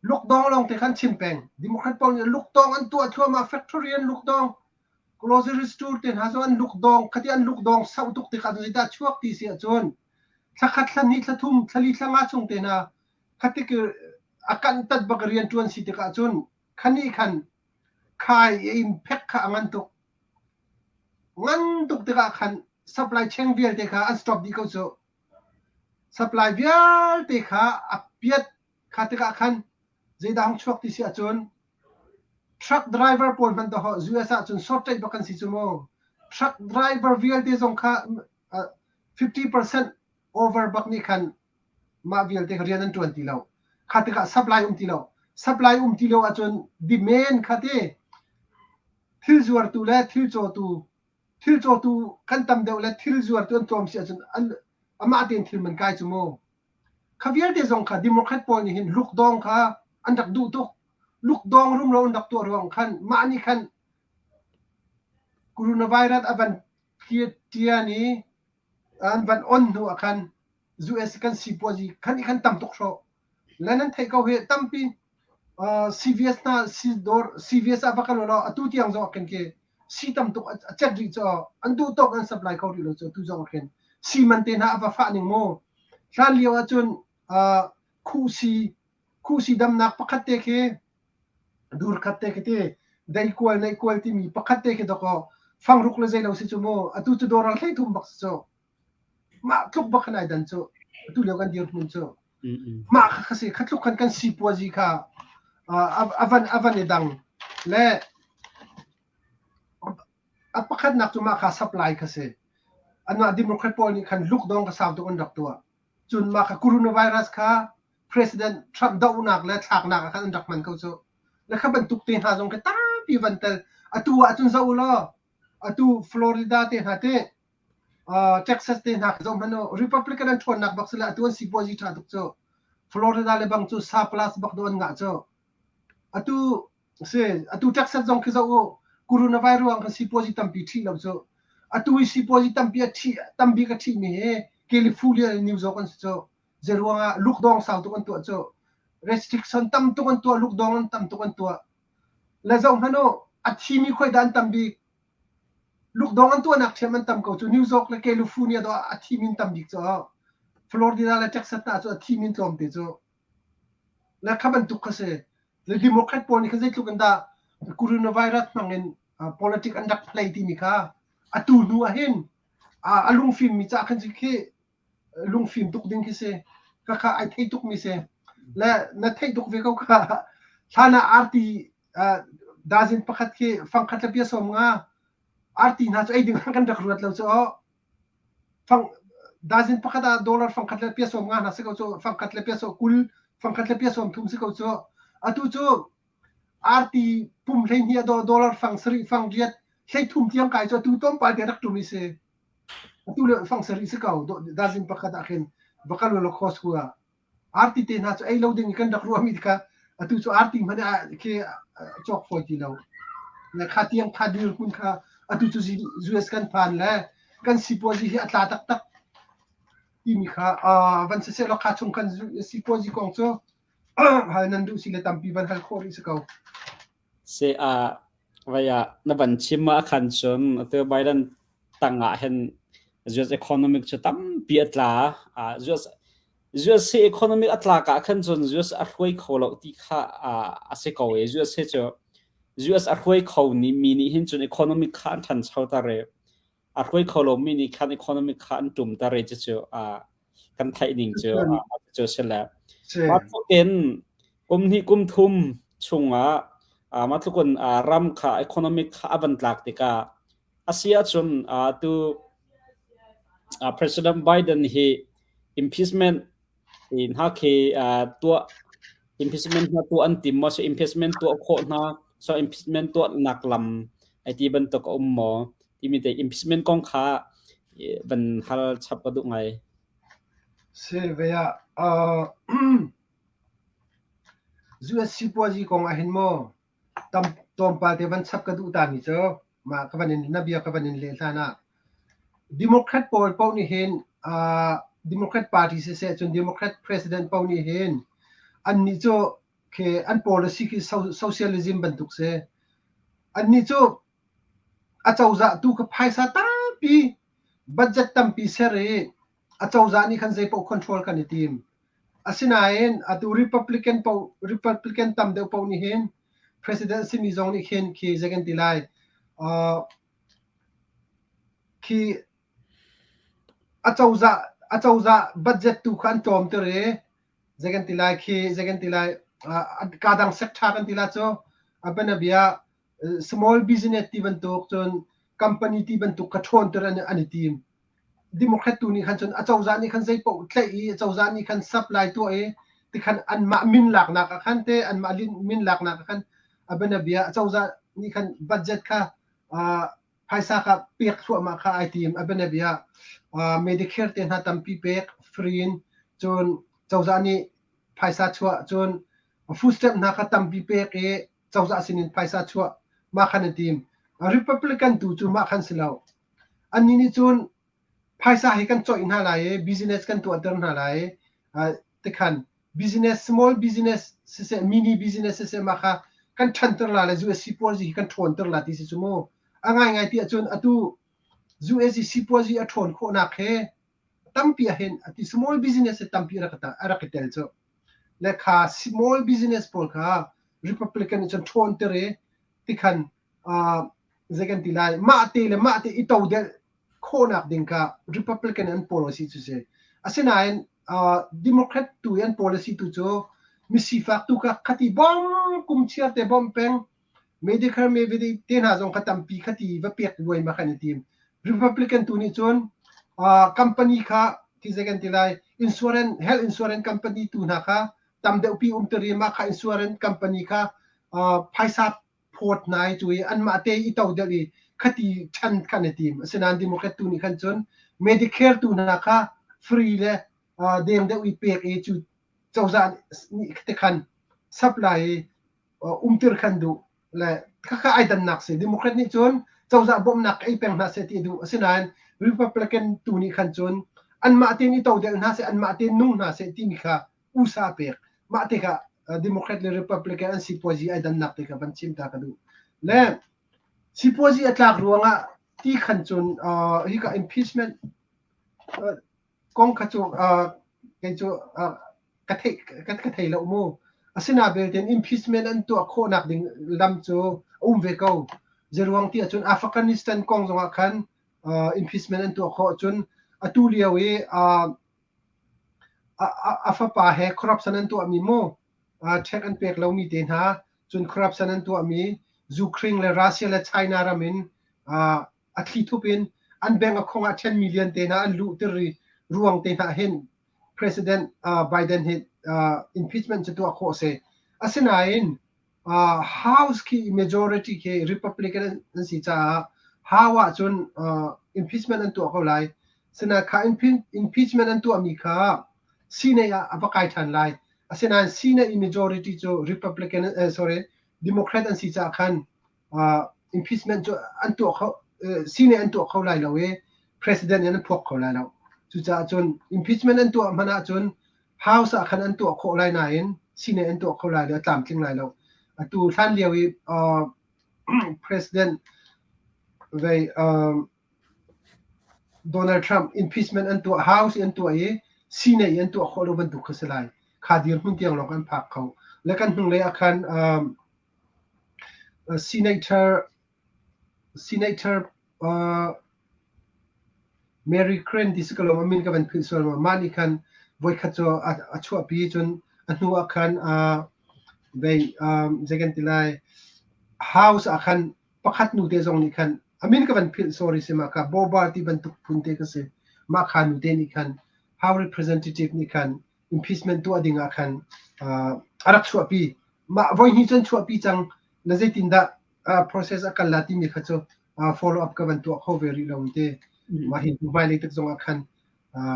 Lukdong lawngte kha an chim peng. Democrat pawl nih lukdong an tuah thluahmah, factory an lukdong, grocery store te hna zong an lukdong, khati an lukdong sauh tuk tikah zeidah chuak ti si ahcun thla khat, thla hnih, thla thum, thla li, thla nga chung te hna khatik a kanh tat bak rian ṭuan si tikah cun khani khan khai i impact kha a ngan tuk. Ngan tuk tikah khan supply chain vialte kha an stop dih ko cu. Supply vialte kha a piat kha tikah khan zeidah hung chuak ti si ahcun truck driver pawl hmanh dawh US ahcun shortage bak kan si cu mu. Truck driver vialte zong kha 50% over bak nih khan mah vialte kha rian an ṭuan ti lo. Kha tikah supply um ti lo. Supply um ti lo ahcun demand kha ti thil zuartu le thil cawtu thil cawtu kan tam deuh le thil zuartu an tlawm si ahcun an amah tein thil man kai cu mu. Kha vialte zong kha Democrat pawl nih hin lukdong kha an rak duh tuk. Lukdong rumro an rak tuah ruang khan mah nih khan coronavirus a van tian i an van on hnu ah khan US kan sipuazi khan i khan tam tuk hrawh. Le nan theih ko hi tampi CVS hna si dawr CVS ah va kal law atu tiang zong ah khin khi si tam tuk a cet rih cu an duh tawk an supply kho rih lo cu tu zong ah khin si man te hna a va fah ning mu hlan lio ahcun khuhsi khuhsi damnak pakhat te khi dur khat te khi ti dei kual nei kual timi pakhat te khi dawkaw fangruk le zei lo si cu mu atu cu dawr hlei thum bak si cu mah tluk bak khan ai dan cu atu lio kan dirhmun cu mah kha kha si kha tluk khan kan sipuazi kha a van a van i dang le a pakhatnak cu mah kha supply kha si anmah democrat pawl nih khan lukdong ka sau tuk an rak tuah cun mah kha coronavirus kha President Trump dohnak le thlaknak ah khan an rak hman ko cu. Le kha bantuk te hna zong khi tampi van tel. Atu ahcun zoh u law, atu Florida te hna te, Texas te hna khi zoh hmanh u, Republican an ṭhawnnak bak si le atu an sipuazi ṭha tuk cu. Florida le bang cu surplus bak dawh an ngah cu. Atu si, atu Texas zong khi zoh u, coronavirus ruang khan sipuazi tampi ṭhih lo cu. Atu i sipuazi tampi a ṭhih, tambik a ṭhihmi hi California le New York an si cu. Zeiruangah lukdawng sau tuk an tuah cu. Restriction tam tuk an tuah, lukdawng an tam tuk an tuah. Le zoh hmanh u, a thimi khoi dah an tam bik? Lukdawng an tuahnak ṭhiam an tam ko cu. New York le California dawh ah a thimi an tam bik cu. Florida le Texas hna cu a thimi an tlawm te cu. Le kha bantuk kha si. Le Democrat pawl nih khan zeitluk in dah coronavirus hmang in politic an rak play timi kha atu hnu ah hin a lungfimmi cah khan khi lungfim tuk ding khi si. Khakha ai thei tuk mi si. Le na theih tuk ve ko kha. Hlan ah arti dazin pakhat khi fangkhat le pia sawm nga arti hna cu ei ding kan rak ruat lo cu fang dazin pakhat ah dollar fangkhat le pia sawm nga hna si ko cu fangkhat le pia sawm kul fangkhat le pia sawm thum si ko cu atu cu arti pum hlei hnih a dollar fang sarih fang riat hlei thum tiang kai cu atu tlawmpal te rak tum i si. Atu le fang sarih si ko dazin pakhat ah khin va kal law Costco ah arti te hna cu ei lo ding kan rak ruahmi kha atu cu arti hmanh ah khi cawk fawi ti lo. Le kha tiang kha dirhmun kha atu cu US kan phan le kan sipuazi hi a tla taktak timi kha van siseh law kha chung khan sipuazi kong cu hal nan duh si le tampi van hal khawh rih si ko. Se a vai ah na van chim ah khan cun atu Biden tangah hin US economic cu tampi a tla. US US hi economic a tlak ah khan cun US a hruai kho lo ti kha a si ko i US hi cu US a hruai kho ni mi nih hin cun economic kha an ṭhanchoter i a hruai kho lomi nih khan economic kha an ṭumter i cucu kan theih ning cu cu si le mah tluk in kum hnih kum thum chungah mah tluk in ram kha economic kha a van tlak tikah a si ahcun tu President Biden hi impeachment hna khi tuah impeachment hna tuah an tim maw so impeachment tuah khawh hna so impeachment tuah nak lam ai ti bantuk a um maw timi te impeachment kong kha van hal chap ka duh ngai. Si ve ah US sipuazi kong ah hin maw tam tlawmpal te van chap ka duh ta mi cu mah ka van in na bia ka van in leh hlan ah Democrat pawl paoh nih hin Democrat Party siseh cun Democrat President paoh nih hin annih cu khi an policy khi socialism bantuk si. Annih cu acozah tu kha phaisa tampi budget tampi ser i acozah nih khan zeipaoh control kan i tim. Asinain atu Republican paoh Republican tam deuh paoh nih hin President simi zong nih khin khi zei kan ti lai khi acozah acozah budget tu kha an tlawmter i zei kan ti lai khi zei kan ti lai kaa dang sector kan ti la cu a bianabia small business ti bantuk cun company ti bantuk kha ṭhawnter an i tim. Democrat tu nih khan cun acozah nih khan zeipaoh tlaih i acozah nih khan supply tuah i tikhan anmah min laknak ah khan te anmah min laknak ah khan a bianabia acozah nih khan budget kha phaisa kha pek thluahmah kha ai tim. A bianabia Medicare te hna tampi pek free in cun cozah nih phaisa chuah cun food stamp hna kha tampi pek i cozah sinin phaisa chuah mah khan an tim. Republican tu cu mah khan si lo. Annih nih cun phaisa hi kan coih hna lai i business kan tuahter hna lai i tikhan business small business siseh mini business siseh mah kha kan ṭhanter la le US sipuazi hi kan ṭhawnter la ti si cu mu. A ngaingai ti ahcun atu US sipuazi a ṭhawn khawhnak he tampi ahhin ati small business hi tampi a rak i tel cu. Le kha small business pawl kha Republican nih cun ṭhawnter i tikhan zei kan ti lai mah te le mah te i todelh khawhnak ding kha Republican an policy cu si. Asinain Democrat tu i an policy tu cu misifak tu kha khati bom kum chiar te bom peng Medicare Medicaid te hna zong kha tampi khati va pek luai ma khan i tim. Republican tu nih cun company kha ti zei kan ti lai insurance health insurance company tu hna kha. tam deuhpi umter i mah kha insurance company kha phaisa phawt hna i cu i anmah te i todelh i khati ṭhan kha an i tim. Asinain Democrat tu nih khan cun Medicare tu hna kha free le deng deuh i pek i cu cozah nih te khan supply i umtir khan duh le khakha ai dannak si. Democrat nih cun cozah bawmhnak ei peng hna seh ti a duh. Asinain Republican tu nih khan cun anmah tein i todelh hna seh, anmah tein nung hna seh timi kha usa pek. Mah tikah Democrat le Republican an sipuazi ai dannak te kha van chim ta ka duh. Le sipuazi a tlak ruangah ti khan cun hika impeachment kong kha cu kei cu ka thei ka thei lo mu. Asina belte impeachment an tuah khawhnak ding lam cu a um ve ko. Zeruang ti ahcun Afghanistan kong zongah khan impeachment an tuah khawh cun atu lio i A fapa he corruption an tuahmi mu, check an pek lomi te hna, cun corruption an tuahmi Ukraine le Russia le China ram in a thlithup in an bank account ah 10 million te hna an luhter i ruang te hna hin President Biden hi impeachment cu tuah khawh a si. Asinain House khi majority khi Republican an si caah House ahcun impeachment an tuah ko lai. Sinain kha impeachment an tuahmi kha Senate ah a va kai ṭhan lai. Asinain Senate i majority cu Republican sorry Democrat an si caah khan impeachment cu an tuah kho Senate an tuah kho lai lo i President in an phuak kho lai lo. Cucaah cun impeachment an tuah hmanh ahcun House ah khan an tuah khawh lai nain sine an tuah kho lai lo, a tlamtling lai lo. Atu hlan lio i President vei Donald Trump impeachment an tuah House i an tuah i sine i an tuah khawh lo bantuk kha si lai. Kha dirhmun tiang lawng an phak kho. Le kan hnunglei ah khan Senator Senator Mary Crane ti si ko lo a min ka van philh sual ma. Mah nih khan voikhat cu a chuahpi cun a hnu ah khan vei zei kan ti lai house ah khan pakhat nu te zong nih khan a min ka van philh sorry si mah kha Boba ti bantuk phun te ka si. Mah kha nu te nih khan House representative nih khan impeachment tuah ding ah khan a rak chuahpi. Mah voi hnih cun chuahpi cang na zeitindah process a kal la timi kha cu follow up ka van tuah kho ve rih lo te. Mah hi hmailei tik zong ah khan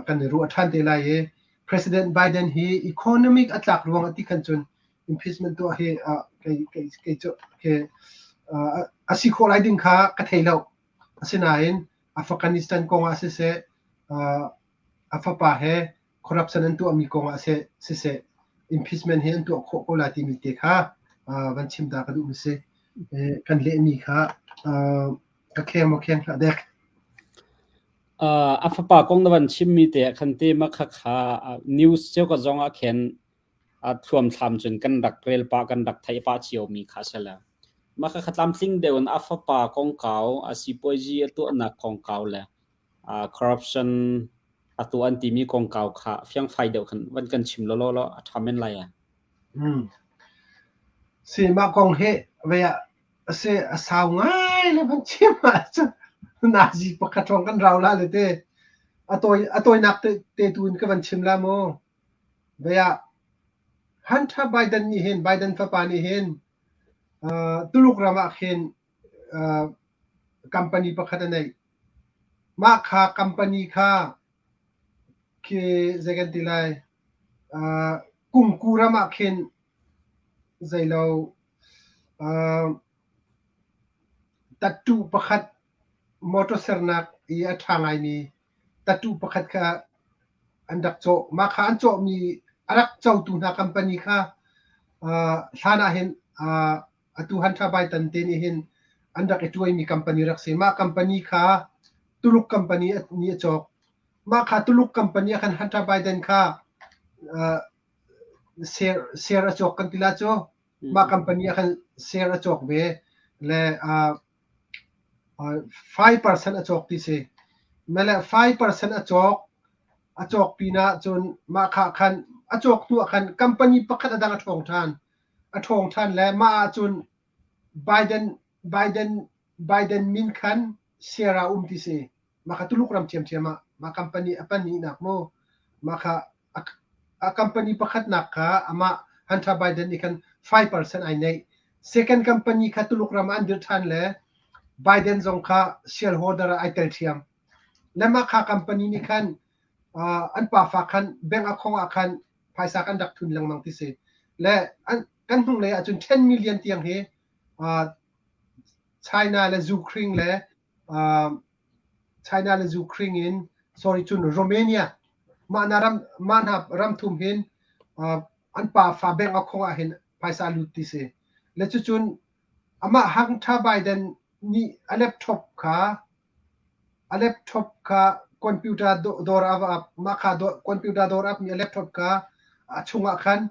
kan i ruah ṭhan te lai i President Biden hi economic a tlak ruang a ti khan cun impeachment tuah hi kei kei kei cu ke a si khawh lai ding kha ka thei lo. Asinain Afghanistan kong ah siseh a fapa he corruption an tuahmi kong ah siseh impeachment hi an tuah khawh ko lai timi te kha van chim ta ka duh mi si. Kan lehmi kha ka kheng maw kheng hlah dek. A fapa kong na van chimmi te ah khan te ma kha kha news cio ka zong ah khin a thuamthlam cun kan rak rel pah kan rak theih pah cio mi kha a si le. Mah kha tlamtling deuh in a fapa kongkau a sipuazi a tuahnak kongkau le corruption a tuah an timi kongkau kha fiangfai deuh khan van kan chim lawlaw law a ṭha men lai ah. Si mah kong hi vei ah a si a sau ngai le van chim ahcun nazi pakhat hrawng kan rau la le te. A tawi a tawinak te, te tu in ka van chim la mu. Vei ah Hunter Biden nih hin Biden fapa nih hin Tuluk ram ah khin company pakhat a neih. Mah kha company kha khi zei kan ti lai kungku ram ah khin zeilo tattoo pakhat motor sernak i a ṭha ngaimi tattoo pakhat kha an rak cawh. Mah kha an cawhmi a rak cotu hna company kha hlan ah hin atu Hunter Biden te nih hin an rak i tuaimi company rak si. Mah company kha Tuluk company nih a cawk. Mah kha Tuluk company ah khan Hunter Biden kha share, share a cawk kan ti la cu. Mah company ah khan share a cawk ve. Le 5% a cawk ti si. Mele 5% a cawk. A cawk pinah cun mah kha khan a cawk hnu ah khan company pakhat a dang a ṭhawng ṭhan. A ṭhawng ṭhan le mah ahcun Biden Biden Biden min khan share ah um ti si. Mah kha Tuluk ram ṭhiamṭhiam ah mah company a pahnihnak mu mah kha a Company pakhatnak kha amah Hunter Biden nih khan 5% ai neih. Second company kha Tuluk ram ah an dirh ṭhan le Biden zong kha shareholder ah ai tel ṭhiam. Le mah kha company nih khan an pafa khan bank account ah khan phaisa kan rak thun lengmang ti si. Le an, kan hnunglei ahcun 10 million tiang hi China le Ukraine le China le Ukraine in sorry cun Romania mah na ram mah hna ram thum hin an pafa bank account ah hin phaisa lut ti si. Le cucun amah Hunter Biden nih a laptop kha a laptop kha computer dawr ah va ap mah kha computer dawr ap mi a laptop kha a chungah khan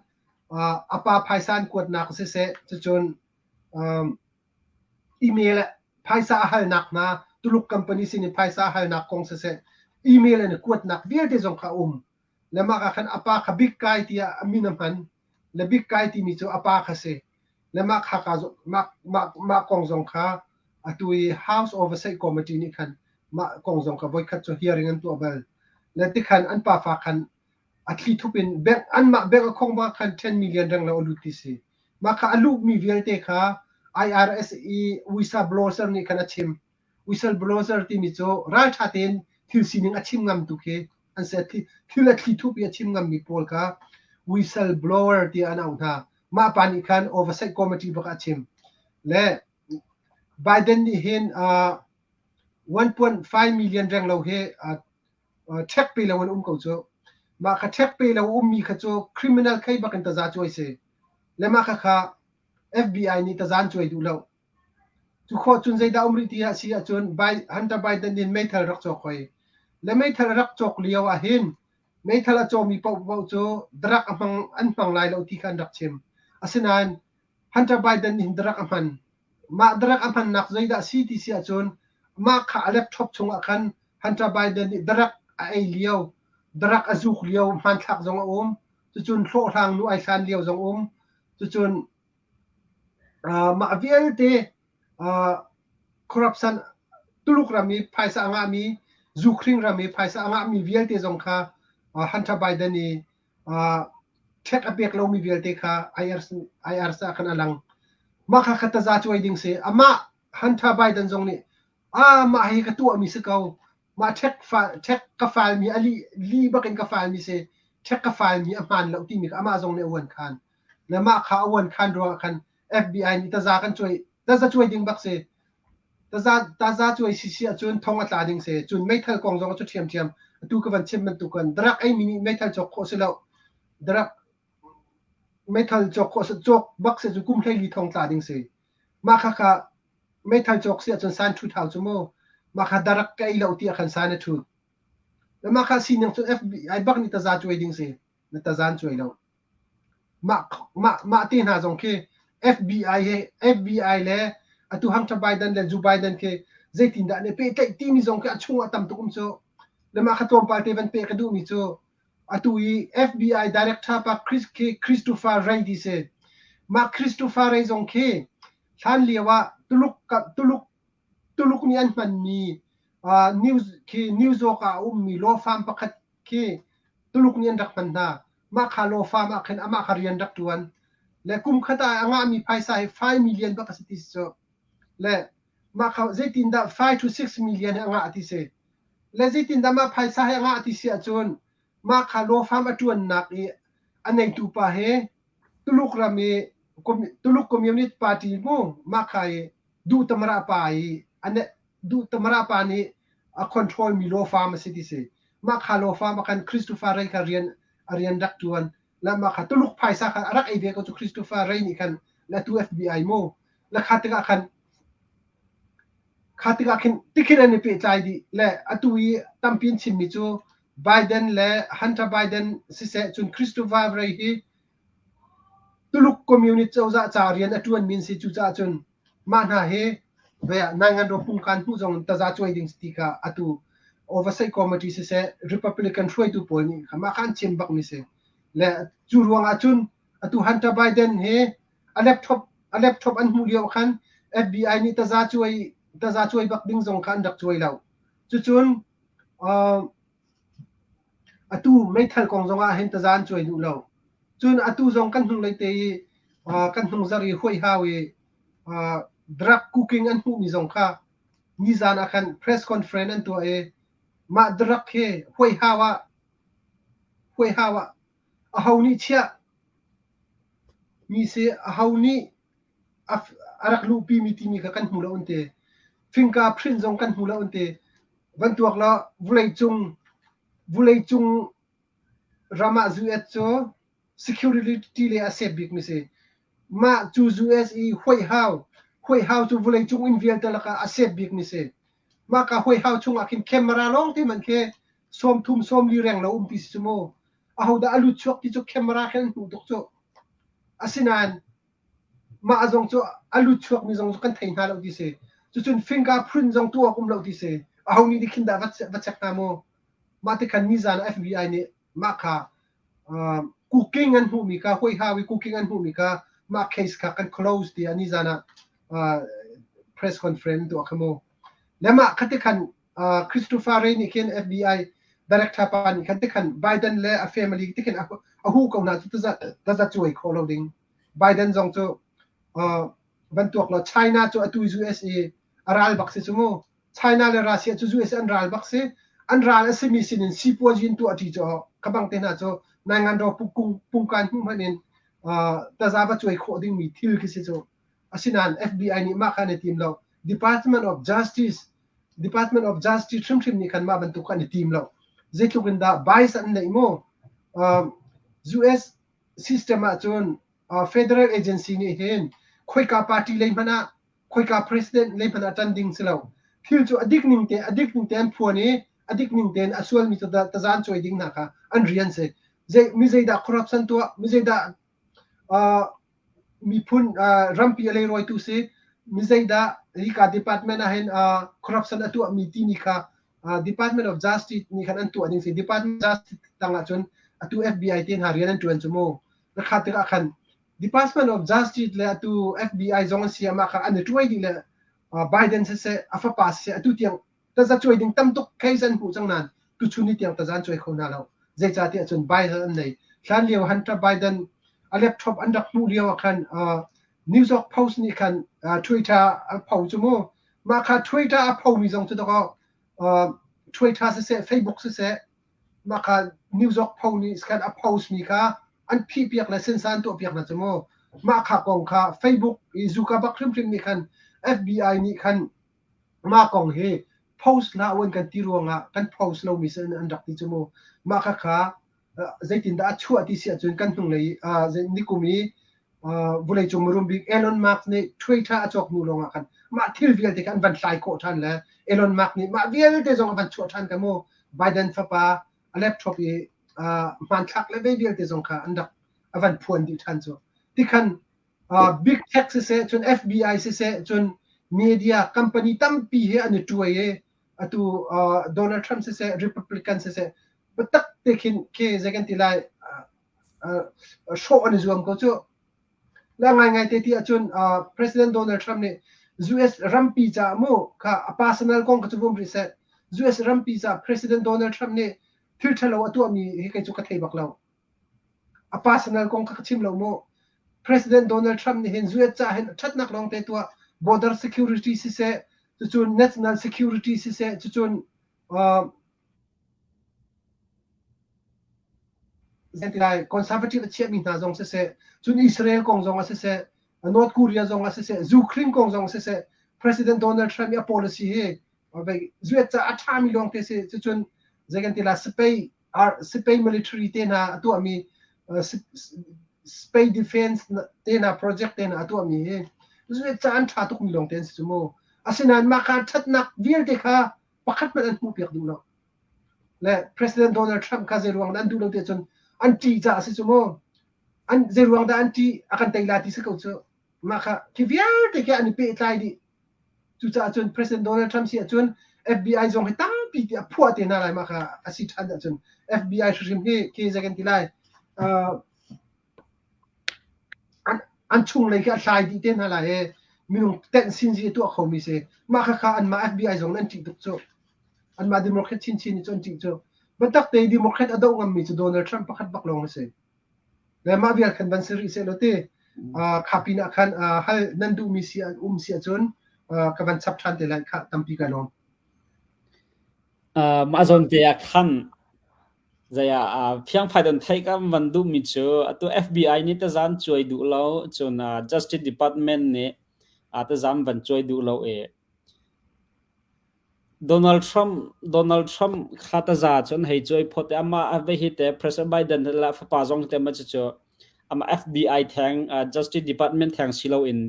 a pa phaisa an kuatnak siseh cucun email phaisa a halnak hna Tuluk company sin in phaisa a halnak kong siseh email in kuatnak vialte zong kha a um le mah ah khan a pa kha big guy tiah a min a hman le big guy timi cu a pa kha si le mah kha ka mah mah mah kong zong kha atu i House Oversight Committee nih khan mah kong zong kha voikhat cu hearing an tuah bal le tikhan an pafa khan a thli thup in bank anmah bank a khong ba khan 10 million reng lo a lut ti si mah kha a luhmi vialte kha IRS i whistleblower nih khan a chim whistleblower timi cu ralṭha tein thil sining a chim ngam tu khi an si. Thil a thli thup i a chim ngammi pawl kha whistleblower tiah an auh hna. Mah pa nih khan oversight committee bak a chim. Le Biden nih hin 1.5 million reng lo hi check pe lo in um ko cu. Mah kha check pe lo ummi kha cu criminal khei bak in taza cuai si. Le mah kha kha FBI nih tazan cuai duh lo. Cu khawh cun zeidah um rih ti ah si ahcun Hunter Biden nih meithal rak cawk hoi. Le meithal a rak cawk lio ah hin meithal a cawmi paohpaoh cu drug a hmang an hmang lai lo ti kha an rak chim. Asinain Hunter Biden nih hin drug a hman. Mah drug a hmannak zeidah si ti si ahcun mah kha a laptop chungah khan Hunter Biden nih drug a ei lio, drug a zuk lio hmanthlak zong a um. Cucun hlawhhlang nu ai hlan lio zong um. Cucun Mah vialte corruption Tuluk ram i phaisa a ngahmi, Ukraine ram i phaisa a ngahmi vialte zong kha Hunter Biden i check a pek lomi vialte kha IRS ah khan a lang. Mah kha kha taza cuai ding si. Amah Hunter Biden zong nih ah mah hi ka tuahmi si ko. Mah check fa check ka file mi a li li bakin ka file mi si. Check ka file mi a hmaan lo timi kha amah zong nih a uan khan. Le mah kha a uan khan ruangah khan FBI nih taza kan cuai taza cuai ding bak si. Taza taza cuai si si ahcun thong a tla ding si. Cun meithal kong zong cu ṭhiamṭhiam. Atu ka van chim bantuk kan drug ei mi nih meithal cawk khawh si lo. Drug meithal cawk khawh cawk bak si cu kum 14 thong tla ding si. Mah kha kha meithal cawk si ahcun san ṭhut hau cu mu. Mah kha darak ka ei lo tiah khan san a ṭhut. Le mah kha sining cun FBI bak nih taza cuai ding si. Na taza an cuai lo. Mah mah mah te hna zong khi FBI he FBI le atu Hunter Biden le Joe Biden khi zeitindah an i pehtlaih timi zong khi a chungah tam tuk um cu. Le mah kha tlawmpal te van peh ka duhmi cu atu i FBI director pa Chris khi Christopher Wray ti si. Mah Christopher Wray zong khi hlan lio ah Tuluk Tuluk Tuluk nih an hmanmi news khi New York ah a ummi law firm pakhat khi Tuluk nih an rak hman hna. Mah kha law firm ah khin amah kha rian rak ṭuan. Le kum khat ah a ngahmi phaisa hi 5 million bak a si ti si cu. Le mah kha zeitindah 5 to 6 million hi a ngah ti si. Le zeitindah mah phaisa hi a ngah ti si ahcun mah kha law firm a ṭuannak i a neitu pa hi Tuluk ram i Tuluk Communist Party mu mah kha i duh tamara pa i duh tamara pa nih a control mi law firm a si ti si. Mah kha law firm ah khan Christopher Wray kha rian a rian rak ṭuan. Le mah kha Tuluk phaisa kha a rak ei ve ko cu Christopher Wray nih khan le atu FBI mu. Le kha tikah khan kha tikah khin tikhin an i pehtlai dih. Le atu i tampi an chimmi cu Biden le Hunter Biden siseh cun Christopher Wray hi Tuluk Communist cozah ca rian a ṭuanmi an si. Cucaah cun mah hna hi naingan pungkan hmuh zong in taza cuai ding ti kha atu oversight committee siseh Republican hruaitu pawl nih kha mah kha an chim bakmi si. Le cu ruangah cun atu Hunter Biden hi a laptop a laptop an hmuh lio khan FBI nih taza cuai taza cuai bak ding zong kha an rak cuai lo. Cucun uh, Atu meithal kong zong ah hin taza an cuai duh lo. Cun atu zong kan hnunglei te i kan hnungzar i huaihau i drug cooking an hmuhmi zong kha nizan ah khan press conference an tuah i mah drug hi huaihau ah huaihau ah aho nih chiah mi si aho nih a rak luhpi mi timi kha kan hmu lo an ti. Fingerprint zong kan hmu lo an ti. Van tuak law vawleicung vawleicung ram ah US cu security le a safe bik mi si. Mah cu US i huaihau huaihau cu vawleicung inn vialte lakah a safe bik mi si. Mah ka huaihau chungah khin camera lawng te man khi 30 40 reng lo um ti si cu mu. Ahodah a lut chuak ti cu camera khin an hmuh tuk cu. Asinain mah zong cu a lut chuakmi zong cu kan thei hna lo ti si. Cucun fingerprint zong tuah awk um lo ti si. Aho nih nih khin dah va check hna mu. Mah ti khan nizan ah FBI nih mah kha cooking an hmuhmi kha huaihau i cooking an hmuhmi kha mah case kha kan close tiah nizan ah press conference tuah kha mu. Le mah kha ti khan Christopher Wray nih khin FBI director pa nih khan ti khan Biden le a family ti khin a hu ko hna cu taza cuai khawh lo ding. Biden zong cu van tuak law China cu atu US i a ral bak si cu mu. China le Russia cu US an ral bak si. An ral a simi sinin sipuazi in tuah ṭi cu ka bang te hna cu naingan ro pungkan hmuh hmanh in taza va cuai khawh dingmi thil khi si cu. Asinain FBI nih mah kha an i tim lo. Department of Justice Department of Justice hrimhrim nih khan mah bantuk kha an i tim lo. Zeitluk in dah bias an neih mu? US system ahcun federal agency nih hin khoika party lei hmanh ah khoika president lei hmanh ah ṭan ding si lo. Thil cu a dik ning te a dik ning te an phuan i a dik ning tein a sualmi tazan cuai ding hna kha an rian si. Zei mi zeidah corruption tuah, mi zeidah miphun rampi a leirawitu si, mi zeidah hika department ah hin corruption a tuahmi timi kha Department of Justice nih khan an tuah ding si. Department of Justice tang ahcun atu FBI te hna rian an ṭuan cu mu. Rakha tikah khan Department of Justice le atu FBI zong an si ah mah kha an i ṭuai dih le Biden siseh a fapa siseh atu tiang taza cuai ding tam tuk case an hmuh cang nain tuchun ni tiang taza an cuai kho hna lo. Zeicahtiah cun Biden an nei. Hlan lio Hunter Biden a laptop an rak hmuh lio ah khan New York Post nih khan Twitter a pho cu mu. Mah kha Twitter a phomi zong cu dakaw Twitter siseh Facebook siseh mah kha New York Post nih khan a post mi kha an phih piak le sensa an tuah piak hna cu mu. Mah kha kong kha Facebook i Zuckerberg hrimhrim nih khan FBI nih khan mah kong hi post hlah u an kan ti ruangah kan post lomi si an rak ti cu mu. Mah kha kha zeitindah a chuah ti si ahcun kan hnunglei nikum i vawleicung mirum bik Elon Musk nih Twitter a cawk hnu lawngah khan mah thil vialte kha an van hlai khawh ṭhan le Elon Musk nih mah vialte zong a van chuah ṭhan ka mu. Biden fapa a laptop i hmanthlak le vei vialte zong kha an rak a van phuan dih ṭhan cu. Tikhan big tech siseh cun FBI siseh cun media company tampi he an i ṭuai i atu Donald Trump siseh Republican siseh biatak te khin khi zei kan ti lai hrawh an i zuam ko cu. La ngaingai te ti ahcun President Donald Trump nih US rampi caah mu kha a personal kong kha cu vum rih seh. US rampi caah President Donald Trump nih thil ṭhalo a tuahmi hi kei cu ka thei bak lo. A personal kong kha ka chim lo mu. President Donald Trump nih hin US caah hin ṭhatnak lawng te tuah border security siseh, cucun national security siseh, cucun lai conservative a chiahmi hna zong siseh, cun Israel kong zong ah siseh, North Korea zong ah siseh, Ukraine kong zong siseh, President Donald Trump i a policy hi US ca a ṭhami lawng te si. Cucun zei kan ti la Spain Spain military te hna a tuahmi Spain defense te hna project te hna a tuahmi hi US ca an ṭha tukmi lawng te an si cu mu. Asinain mah kha ṭhatnak vialte kha pakhat hmanh an hmuhpiak duh lo. Le President Donald Trump kha zei ruang dah an duh lo ti ahcun an ṭih caah a si cu mu. An zei ruang dah an ṭih a kan tei la ti si ko cu. Mah kha khi vialte khi an i pehtlai dih. Cucaah cun President Donald Trump si ahcun FBI zong hi tampi ti a phuah te hna lai mah kha a si ṭhan ahcun FBI hrimhrim hi khi zei kan ti lai an chunglei khi a hlai dih te hna lai i minung tenh sinzi a tuah khomi si. Mah khakha anmah FBI zong an ṭih tuk cu. Anmah Democrat chinchin nih cun an ṭih cu. Biatak te Democrat a doh ngammi cu Donald Trump pakhat bak lawng a si. Le mah vial khan van si rih seh law ti kha pin ah khan hal nan duhmi si um si ahcun ka van chap ṭhan te lai kha tampi kai lawm. Mah zawn te ah khan zei ah phiangphai don theih ka van duhmi cu atu FBI nih tazan cuai duh lo cun Justice Department nih tazan van cuai duh lo i Donald Trump Donald Trump kha taza cu an hei cuai phawt i amah a va hi te President Biden le a fapa zong te ma cucu amah FBI theng Justice Department theng si loin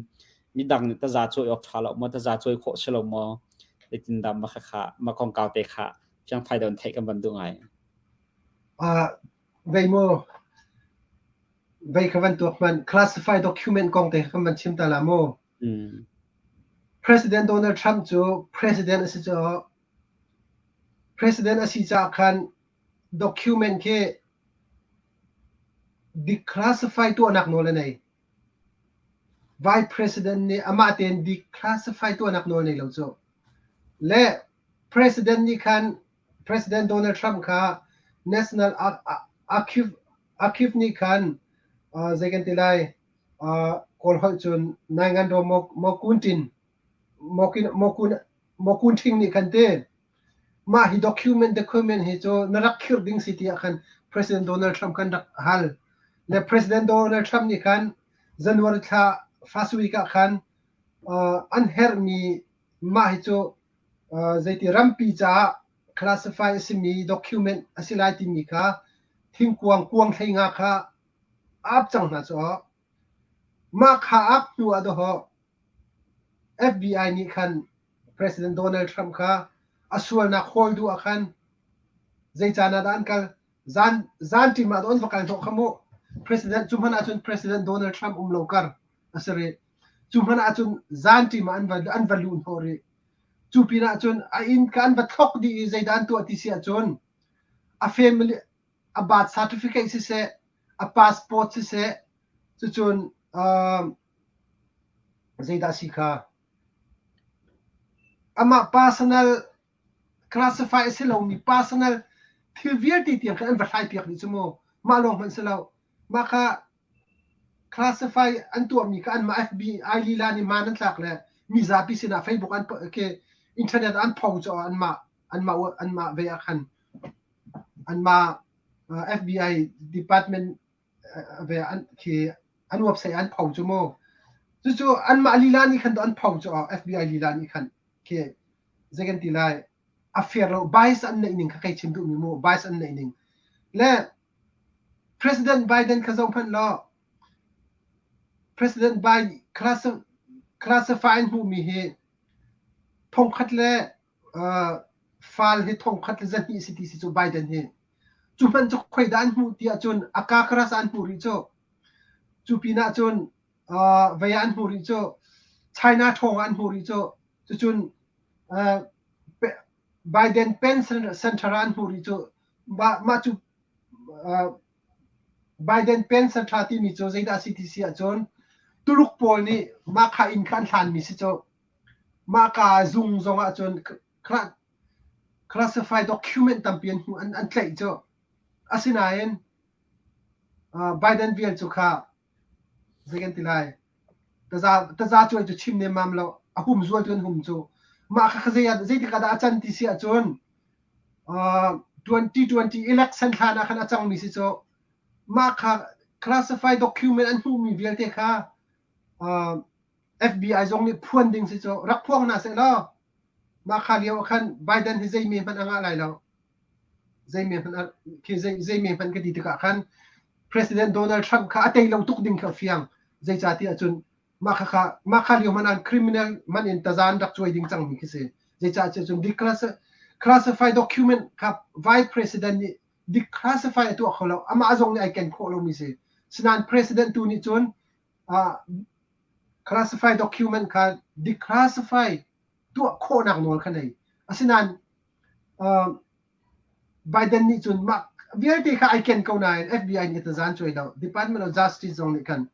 midang nih taza cuai awk ṭha lo maw taza cuai khawh si lo maw zeitindah mah khakha mah kongkau te kha fiangfai deuh in theih kan van duh ngai. Vei mu vei ka van tuak hmanh classify document kong te kan van chim ta la mu. President Donald Trump cu president a si caah president a si caah khan document khi declassify tuahnak nawl a nei. Vice President nih amah tein declassify tuahnak nawl nei lo cu. Le President nih khan President Donald Trump kha National Archive, Archive nih khan zei kan ti lai Kawl holh cun Naingandaw Mawkuntin Mawkunṭhing nih khan ti mah hi document document hi cu na rak khirh ding si tiah khan President Donald Trump khan rak hal. Le President Donald Trump nih khan January thla first week ah khan an herhmi mah hi cu zeiti rampi caah classify a simi document a si lai timi kha thingkuang kuang hlei nga kha ap cang hna cu mah kha ap hnu ah dawh FBI nih khan President Donald Trump kha a sualnak hawl duh ah khan zei caan ah dah an kal zan zan ṭim ah an va kal hnawh kha mu President cu hmanh ahcun President Donald Trump um lo kar a si rih cu hmanh ahcun zan ṭim ah an va an va luh hnawh rih cu pin ahcun a inn ka an va thlok dih i zeidah an tuah ti si ahcun a family a birth certificate siseh, a passport siseh, cucun zeidah si kha amah personal classify a si lomi personal thil vialte tiang khan an va hlai piak dih cu mu. Mah lawng hmanh si lo. Mah kha classify an tuahmi kha anmah FBI lila nih hmaan an tlak le mizapi sinah Facebook an ke internet an pho cu anmah anmah anmah ve ah khan Anmah FBI department ve an khi an website an pho cu mu. Cucu anmah lila nih khan an pho cu FBI lila nih khan khi zei kan ti lai a fair lo bias an neih ning kha kai chim duhmi mu bias an neih ning le President Biden kha zoh hmanh law President Biden classify an hmuhmi hi thongkhat le Fal hi thongkhat le zahnih si ti si cu Biden hi. Cu hmanh cu khoi dah an hmuh ti ahcun a kakras an hmuh rih cu. Cu pin ahcun vei ah an hmuh rih cu. China ṭhawng ah an hmuh rih cu. Cucun Biden Penn Center ah an hmuh rih cu. Mah cu Biden Penn Center timi cu zeidah a si ti si ahcun Tuluk pawl nih mah kha inn kha an hlanmi si cu. Mahka zung zong ahcun classify document tampi an hmuh an tlaih cu. Asinain Biden vial cu kha zei kan ti lai taza taza cuai cu chim nemmam lo a hum zual cu an hum cu. Mah kha zei zeitik ah dah a can ti si ahcun 2020 election hlan ah khan a cangmi si cu. Mah kha classify document an hmuhmi vialte kha FBI zong nih phuan ding si cu rak phuang hna seh law mah kha lio ah khan Biden hi zei me hmanh a ngah lai lo. Zei me hmanh khi zei zei me hmanh ka ti tikah khan President Donald Trump kha a tei lo tuk ding kha fiang. Zeicahtiah cun mah kha kha mah kha lio hmanh ah criminal man in tazan rak cuai ding cangmi khi si. Zeicahtiah cun declassify document kha Vice President nih declassify a tuah kho lo. Amah zong nih ai ken khawh lomi si. Sinain President tu nih cun classify document kha declassify tuah khawhnak nawl kha nei. Asinain Biden nih cun mah vialte kha ai ken ko nain FBI nih tazan cuai lo. Department of Justice zong nih khan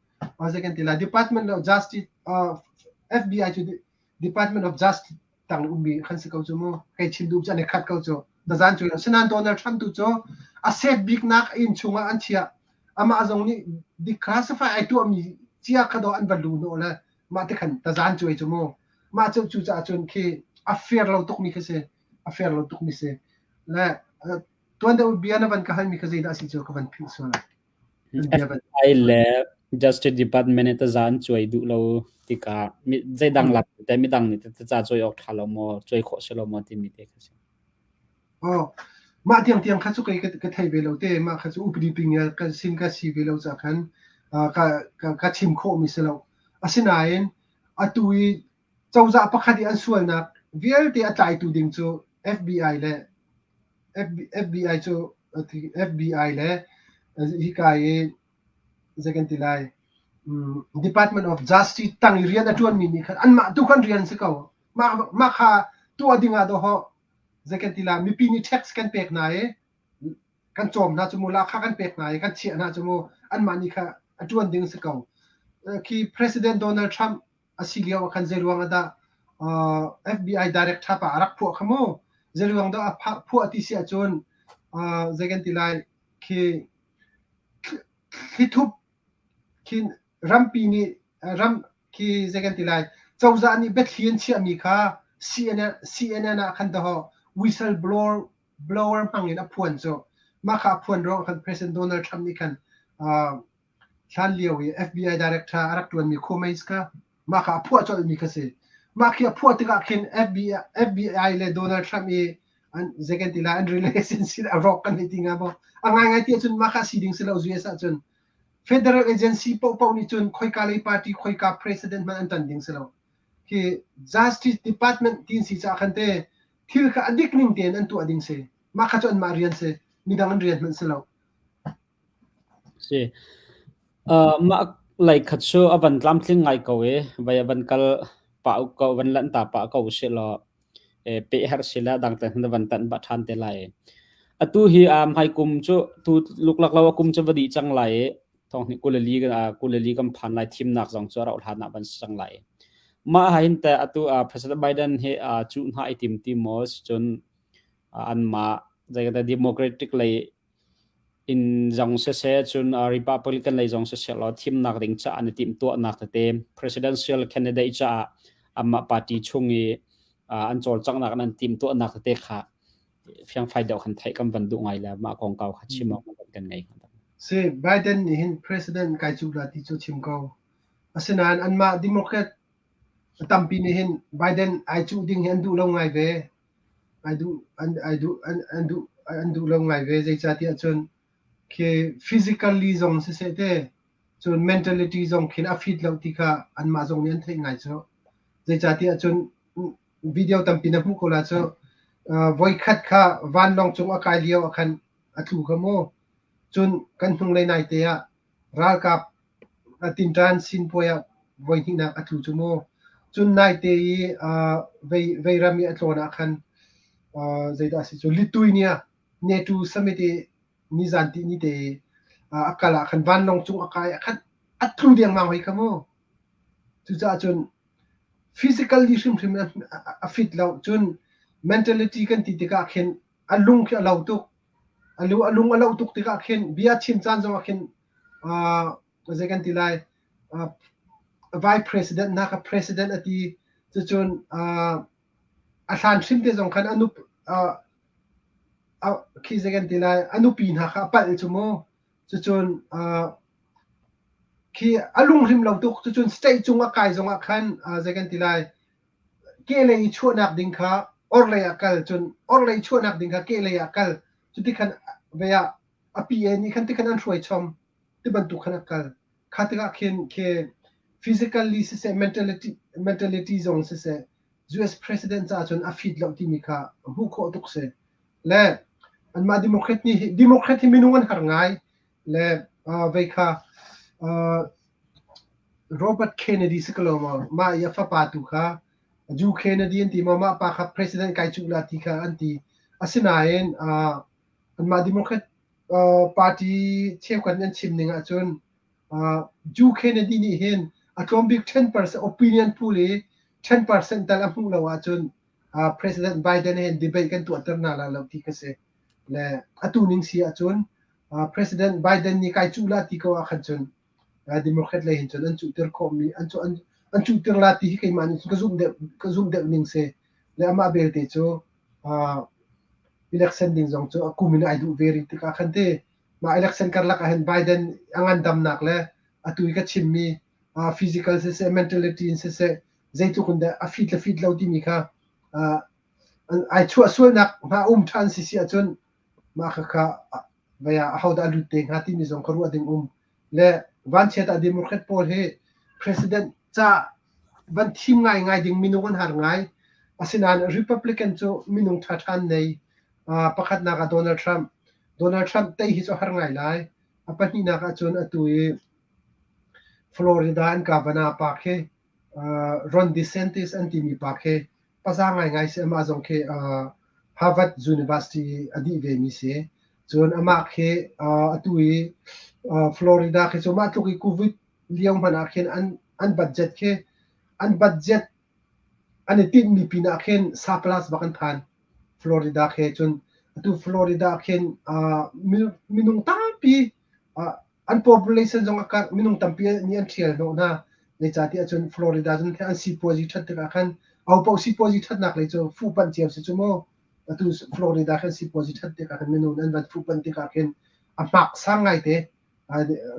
zei kan ti lai Department of Justice FBI cu Department of Justice tang ummi khan si ko cu mu. Kei chim duh cu an i khat ko cu. Tazan cuai lo. Sinain Donald Trump tu cu a safe biknak inn chungah an chiah. Amah zong nih declassify ai tuahmi cia kha dawh an va lu hnawh le mah te khan tazan cuai cu mu. Mah cu cucaah cun khi a fair lo tukmi khi si. A fair lo tukmi si. Le tuan deuh bia na van ka halmi kha zeidah a si cu ka van philh sual. FBI le Justice Department nih taza an cuai duh lo tikah zeidang lam te midang nih taza cuai awk ṭha lo maw, cuai khawh si lo maw timi te kha si. Oh, mah tiangtiang kha cu kei ka thei ve lo te. Mah kha cu upadi pingel ka sin ka si ve lo ca khan ka ka chim khawhmi si lo. Asinain atu i cozah pakhat i an sualnak vialte a tlaitu ding cu FBI le FBI cu FBI le hika i zei kan ti lai Department of Justice tang i rian a ṭuanmi nih khan anmah tu khan rian si ko. Mah mah kha tuah ding ah dawh zei kan ti lai mipi nih tax kan pek hna i kan cawm hna cu mu lahkhah kan pek hna i kan chiah hna cu mu anmah nih kha a ṭuan ding si ko. Khi President Donald Trump a si lio ah khan zeiruang ah dah FBI director pa a rak phuah kha mu zeiruang dah a phuah ti si ahcun zei kan ti lai khi thlithup khi rampi nih ram khi zei kan ti lai cozah nih biathli an chiahmi kha CNN CNN ah khan dahawh whistle blower blower hmang in a phuan cu mah kha a phuan ruang khan President Donald Trump nih khan Hlan lio i FBI director a rak ṭuanmi Comey kha mah kha a phuah colhmi kha si. Mah khi a phuah tikah khin FBI le Donald Trump i an zei kan ti lai an relationship a rawk kan hei ti hnga maw? A ngaingai ti ahcun mah kha si ding si lo US ahcun federal agency paohpaoh nih cun khoika lei party khoika president hmanh an ṭan ding si lo. Khi Justice Department ti si caah khan te thil kha a dik ning tein an tuah ding si. Mah kha cu anmah rian si. Midang an rian hmanh si lo. Si. Mah lei khat cu a van tlamtling ngai ko i vei a van kal pah ko, van lanh ta pah ko usih law peh herh si le dang te hna van tanh bah ṭhan te lai. Atu hi hmaikum cu tu luklak lo a kum cu va dih cang lai i thonghnih 24 kan phan lai thimnak zong cu a rauh hlan ah van si cang lai. Mah ah hin teh atu President Biden hi cuh hna i tim ti maw cun anmah zei Democratic lei In zong siseh, cun Republican lei zong siseh law thimnak ding caah an i timhtuahnak tete presidential candidate caah anmah party chung i an cawlcanghnak an timhtuahnak tete kha fiangfai deuh khan theih kan van duh ngai le mah kongkau kha chim awk kan ngei. Si Biden nih hin president kai cuh la ti cu chim ko. Asinain anmah Democrat tampi nih hin Biden ai cuh ding hi an duh lo ngai ve. Ai duh an ai duh an an duh an duh lo ngai ve zeicahtiah cun khi physically zong siseh te cun mentality zong khin a fit lo ti kha anmah zong nih an theih ngai cu. Zeicahtiah cun video tampi na hmuh ko la cu voikhat kha vanlawng cung a kai lio ah khan a tlu kha mu. Cun kan hnunglei naite ah ralkap a tinṭan sinpuai ah voihnihnak a tlu cu mu. Cun naite i vei veiram i a tlawn ah khan zeidah a si cu Lithuania NATO summit i nizan tihni te i a kal ah khan vanlawng cung a kai ah khan a tlu dengmang hoi kha mu. Cucaah cun physically hrimhrim a fit lo. Cun mentality kan ti tikah khin a lung khi a lo tuk. A lung a loh tuk tikah khin bia chim caan zongah khin zei kan ti lai vice president hna kha president a ti cucun a hlan hrim te zong khan a nup khi zei kan ti lai a nupi hna kha a palh cu mu cucun khi a lunghrim lo tuk cucun state cung a kai zongah khan zei kan ti lai kehlei i chuahnak ding kha orhlei ah kal cun orhlei chuahnak ding kha kehlei ah kal cuti khan vei ah a PA nih khan tikhan an hruai chom ti bantuk khan a kal kha tikah khin khi physically siseh mentality mentality zong siseh US president caah cun a fit lo timi kha hmuh khawh tuk si le anmah Democrat nih Democrat hi minung an har ngai le vei kha Robert Kennedy si ko lo maw mah i a fapa tu kha Joe Kennedy an ti maw mah pa kha president kai cuh la ti kha an ti asinain anmah Democrat party cheukhat nih an chim ning ahcun Joe Kennedy nih hin a tlawm bik 10% opinion poll i 10% tal a hmuh lo ahcun President Biden he debate kan tuahter hna lai lo ti ka si. Le atu ning si ahcun President Biden nih kai cuh la ti ko ah khan cun Democrat lei hin cun an cuhter khawhmi an cu an an cuhter la ti hi keimah nih ka zumh deuh ka zumh deuh ning si. Le amah belte cu election ding zong cu a kum in ai duh ve rih tikah khan ti mah election karlak ah hin Biden a ngandamnak le atu i ka chimmi physical siseh mentality in siseh zeitluk in dah a fit le fit lo timi kha ai chuah sualnak hnga um ṭhan si si ahcun mah khakha vei ah ahodah a lut te hnga timi zong kha ruah ding um. Le vanchiat ah Democrat pawl hi president ca van thim ngaingai ding minung an har ngai. Asinain Republican cu minung ṭhaṭha an nei. Pakhatnak ah Donald Trump. Donald Trump tei hi cu a har ngai lai. A pahnihnak ahcun atu i Florida an governor pa khi Ron DeSantis an timi pa khi paza ngaingai si. Amah zong khi Harvard University a dih vemi si. Cun amah khi atu i Florida khi cu mah tluk i COVID lio hmanh ah khin an budget khi an budget an i tinhmi pin ah khin surplus bak an phan. Florida khi cun atu Florida khin minung tampi an population zong a karh, minung tampi nih an ṭhial hnawh hna. Zeicahtiah cun Florida cun an sipuazi ṭhat tikah khan ahopaoh sipuazi ṭhatnak lei cu fuhpanh cio si cu mu. Atu Florida khan sipuazi ṭhat tikah khan minung an van fuhpanh tikah khin a hmak sang ngaite.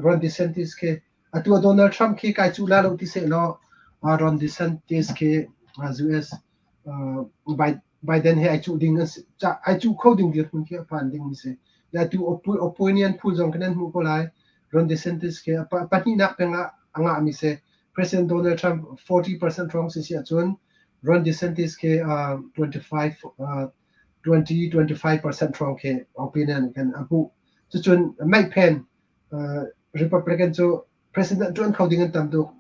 Ron DeSantis khi atu Donald Trump khi kai cuh la lo ti sehlaw Ron DeSantis khi US Biden he ai cuh ding ai cuh kho ding dirhmun khi a phan ding mi si. Le atu opinion poll zong khi nan hmuh ko lai. Ron DeSantis khi pahnihnak peng ah a ngah mi si. President Donald Trump 40% wrong si si ahcun Ron DeSantis khi 25 20 25% hrawng khi opinion kan a hmuh. Cucun Mike Pence Republican cu president ṭuan kho ding an tam tuk.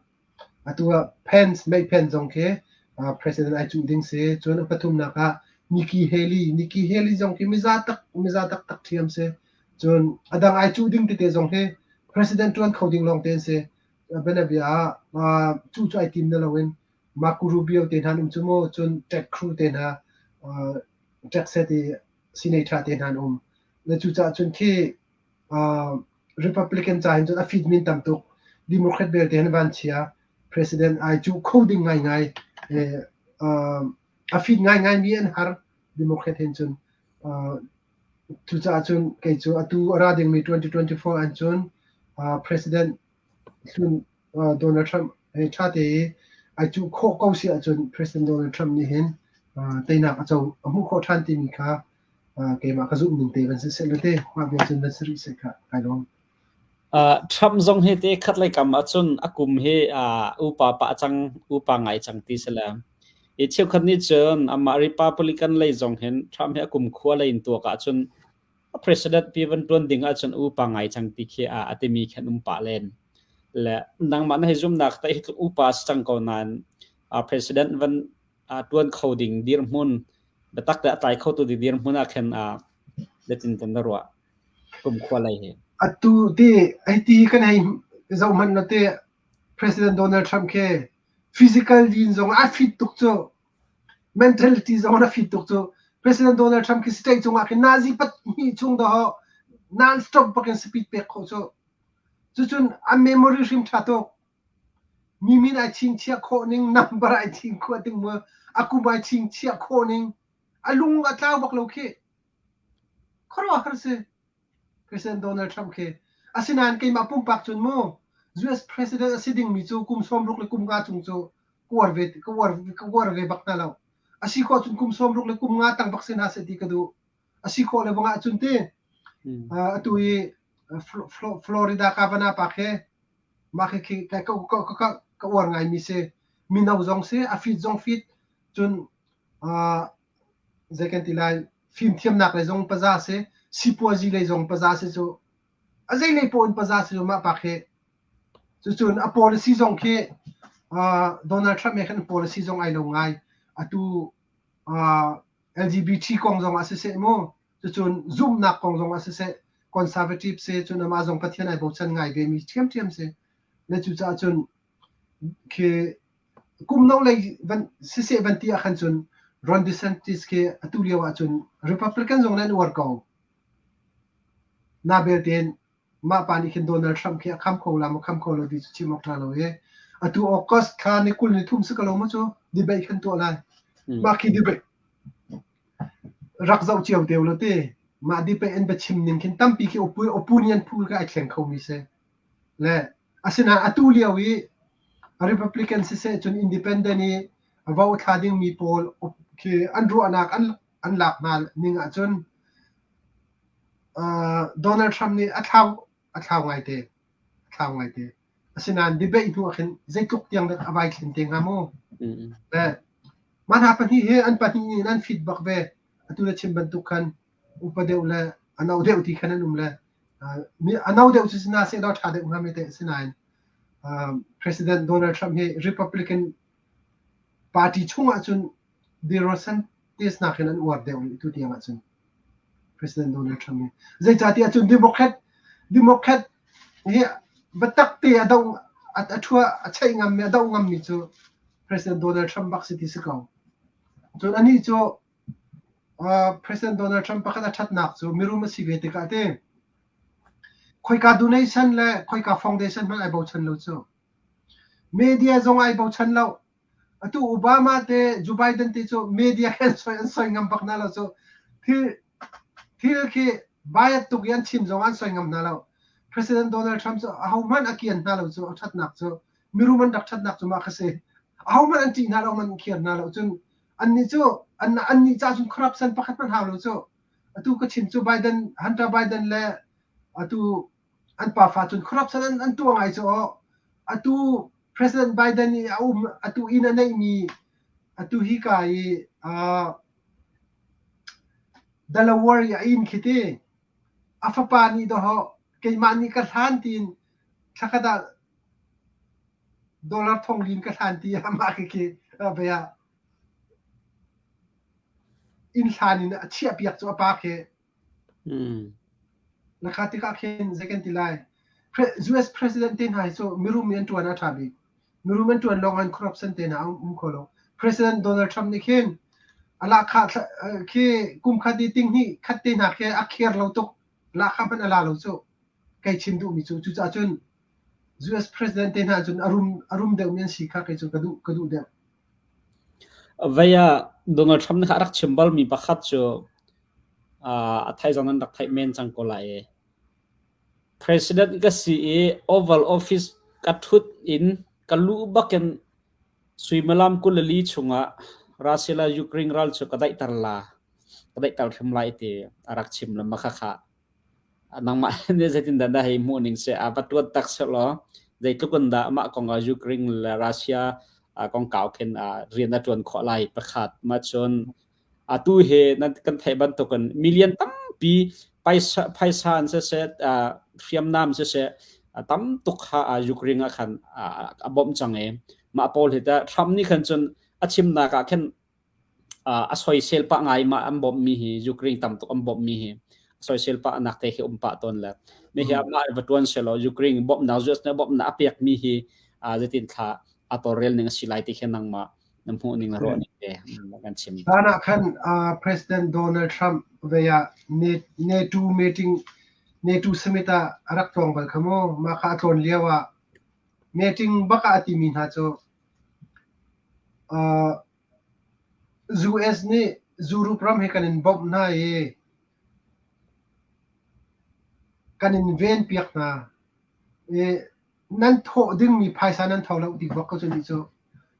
Atu ah Pence Mike Pence zong khi president ai cuh ding si. Cun a pathumnak ah Nikki Haley Nikki Haley zong khi miza tak miza taktak ṭhiam si. Cun a dang ai cuh ding tete zong hi president ṭuan kho ding lawng te an si. Bianabia ah cuh cu ai tim na loin Marco Rubio te hna an um cu mu. Cun Ted Cruz te hna Texas i senator te hna an um. Le cucaah cun khi Republican ca hin cun a fit min tam tuk. Democrat belte hin van chia. President ai cuh kho ding ngaingai. A fit ngaingai mi an har. Democrat hin cun. Cucaah cun kei cu atu a ra dingmi 2024 an cun President hlun Donald Trump he ṭha te i ai cuh khawh ko si ahcun President Donald Trump nih hin teinak a co a hmuh khawh ṭhan timi kha keimah ka zumh ning te van si seh law te mah bia cun van si rih seh kha kai lawm. Trump zong hi te khat lei kam ahcun a kum hi upa pah cang upa ngai cang ti si le i cheukhat nih cun amah Republican lei zong hin Trump hi a kum khua lei in tuak ahcun a president pi van ṭuan ding ahcun upa ngai cang ti khi a timi khi an um pah len. Le nangmah na hei zumnak ta hi tluk upa si cang ko nain president van ṭuan kho ding dirhmun biatak te a tlai kho tu ding dirhmun ah khin zeitin kan na ruah kum khua lei hi. Atu ti hei ti kan hei zoh hmanh na te President Donald Trump khi physical in zong a fit tuk cu mentality zong a fit tuk cu President Donald Trump khi state cungah khin nazi pahnih chung dawh non-stop bakin speed pek khawh cu cucun a memory hrim ṭha tuk Mi min ai chingchiah khawh ning, number ai chingkhuah ding mu, a kum ai chingchiah khawh ning, a lung a tlau bak lo khi. Khuaruahhar si. President Donald Trump khi. Asinain keimah pumpak cun mu, US President a si dingmi cu kum 60 le kum nga cung cu ka uar ve, ka uar, ka uar ve bak hna lo. A si khawh cun kum 60 le kum nga tang bak si hna seh ti ka duh. A si khawh le bang ahcun ti, atu i Florida Kavanaugh pa khi Mah khi ka uar ngaimi si. Mino zong si, a fit zong fit. Cun zei kan ti lai, fimthiamnak lei zong paza si, sipuazi lei zong paza si cu. A zei lei poah in paza si cu mah pa khi. Cucun a policy zong khi Donald Trump he khan policy zong ai lo ngai. Atu LGBT kong zong ah siseh mu, Cucun zumhnak kong zong ah siseh, conservative si, cun amah zong Pathian ai bochan ngai vemi ṭhiamṭhiam si. Le cucaah cun khi kum no lei van siseh van ti ah khan cun Ron DeSantis khi atu lio ahcun Republican zong nih an uar ko. Na belte mah pa nih khin Donald Trump khi a kham kho la maw kham kho lo ti cu chim awk ṭha lo i atu August thla ni 23 si ko lo maw cu debate kan tuah lai. Mah khi debate rak zoh cio te lo ti. Mah debate an biachim ning khin tampi khi opinion poll ka ai thleng kho mi si. Le asinain atu lio i Republican siseh cun independent i vo thla dingmi pawl khi an ruahnak an an lak hna ning ahcun uh, Donald Trump nih a thlau a thlau ngaite a thlau ngaite. Asinain debate hnu ah khin zeitluk tiang dah a vai thlen te hnga mu. Le mah hna pahnih hi an pahnih in an fit bak ve. Atu na chim bantuk khan upa deuh le a no deuh ti khan an um le a no deuh cu sina seh law ṭha deuh hnga me te asinain President Donald Trump hi Republican Party chung ahcun DeSantis nakin an uar deuh rih tu tiang ahcun President Donald Trump hi. Zeicahtiah cun Democrat Democrat hi biatak te a do a thua a cheih ngammi a doh ngammi cu President Donald Trump bak si ti si ko. Cun anih cu President Donald Trump pakhat a ṭhatnak cu mirum a si ve tikah te khoika donation le khoika foundation hmanh ai bochan lo cu. Media zong ai bochan lo. Atu Obama te Joe Biden te cu media he an soi an soi ngam bak hna lo cu. Thil thil khi bias tuk i an chim zong an soi ngam hna lo. President Donald Trump cu ahohmanh a kian hna lo cu a ṭhatnak cu mirum an rak ṭhatnak cu mah kha si. Ahohmanh an ṭih hna lo, an khiar hna lo. Cun annih cu an annih ca cun corruption pakhat hmanh hau lo cu. Atu ka chim cu Biden Hunter Biden le atu an pafa cun corruption an, an tuah ngai cu aw. Atu President Biden i a um atu inn a neihmi atu hi ka i uh, Delaware i a inn khi ti a fapa nih dawh keimah nih ka hlan tiin thlakhat ah dollar thong lin ka hlan ti amah khi khi bia inn hlan in a chiah piak cu a pa khi na kha tikah khin zei kan ti lai US president te hna hi cu mirum nih an ṭuan a ṭha bik mirum an ṭuan lawng an corruption te hna um kho lo President Donald Trump nih khin a lahkhah khi kum khat i ting hnih khat te hna khi a kher lo tuk lahkhah hmanh a la lo cu kei chim duhmi cu cucaah cun US president te hna cun a rum a rum deuhmi an si kha kei cu ka duh ka duh deuh. Vei ah Donald Trump nih kha a rak chim balmi pakhat cu a theih zong nan rak theih men cang ko lai i President ka si i Oval Office ka ṭhut in ka luh bakin suimilam 24 chungah Russia le Ukraine ral cu ka daihter la ka daihter hrim lai ti a rak chim le mah khakha Nangmah nih zeitindah na hei hmuh ning si? A va ṭuan tak sehlaw zeitluk in dah mah kong ah Ukraine le Russia kongkau khin rian a ṭuan khawh lai pakhat. Mah cun atu hi nan kan theih bantukin million tampi paisa phaisa in siseh hriamnam siseh tam tuk kha Ukraine ah khan a bawmh cang i mah pawl hi teh Trump nih khan cun a chimnak ah khin A soisel pah ngai mah an bawmhmi hi Ukraine tam tuk an bawmhmi hi a soisel pah nak te khi um pah tawn le mi hi amah va tuan selaw Ukraine bawmhnak US nih bawmhnak a pekmi hi zeitin thla a tawlrel ning a si lai ti khi nangmah na hmuh ning na ruah ning te kan chim. Hlan ah khan President Donald Trump ve ah NATO meeting NATO summit ah a rak tlawng bal kha mu. Mah kha a tlawn lio ah meeting bak ah a timi hna cu US nih Europe ram hi kan in bawmh hna i kan in venpiak hna i nan thawh dingmi phaisa nan tho lo ti bak ko cu nih cu.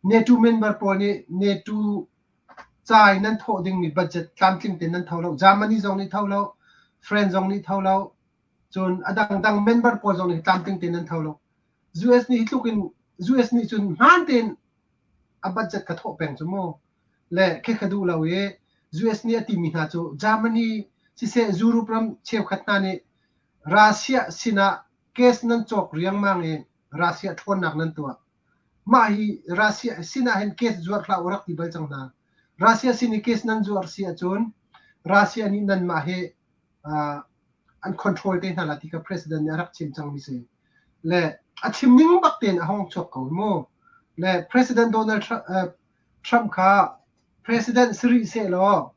NATO member pawl nih NATO ca i nan thawh dingmi budget tlamtling tein nan tho lo. Germany zong nih tho lo, France zong nih tho lo, cun a dangdang member pawl zong nih tlamtling tein nan tho lo. US nih hi tluk in US nih cun hmaan tein a budget ka thawh peng cu mu. Le khi ka duh lo i US nih a timi hna cu Germany siseh Europe ram cheukhat hna nih Russia sinah gas nan cawk riangmang i Russia ṭhawnnak nan tuah. Mah hi Russia sinah hin gas zuar hlah u rak ti bal cang hna. Russia sin i gas nan zuar si ahcun Russia nih nanmah hi an control te hna la ti kha president nih a rak chim cangmi si. Le a chim ning bak tein a hong chuak ko mu. Le President Donald Trump, uh, Trump kha President si rih sehlaw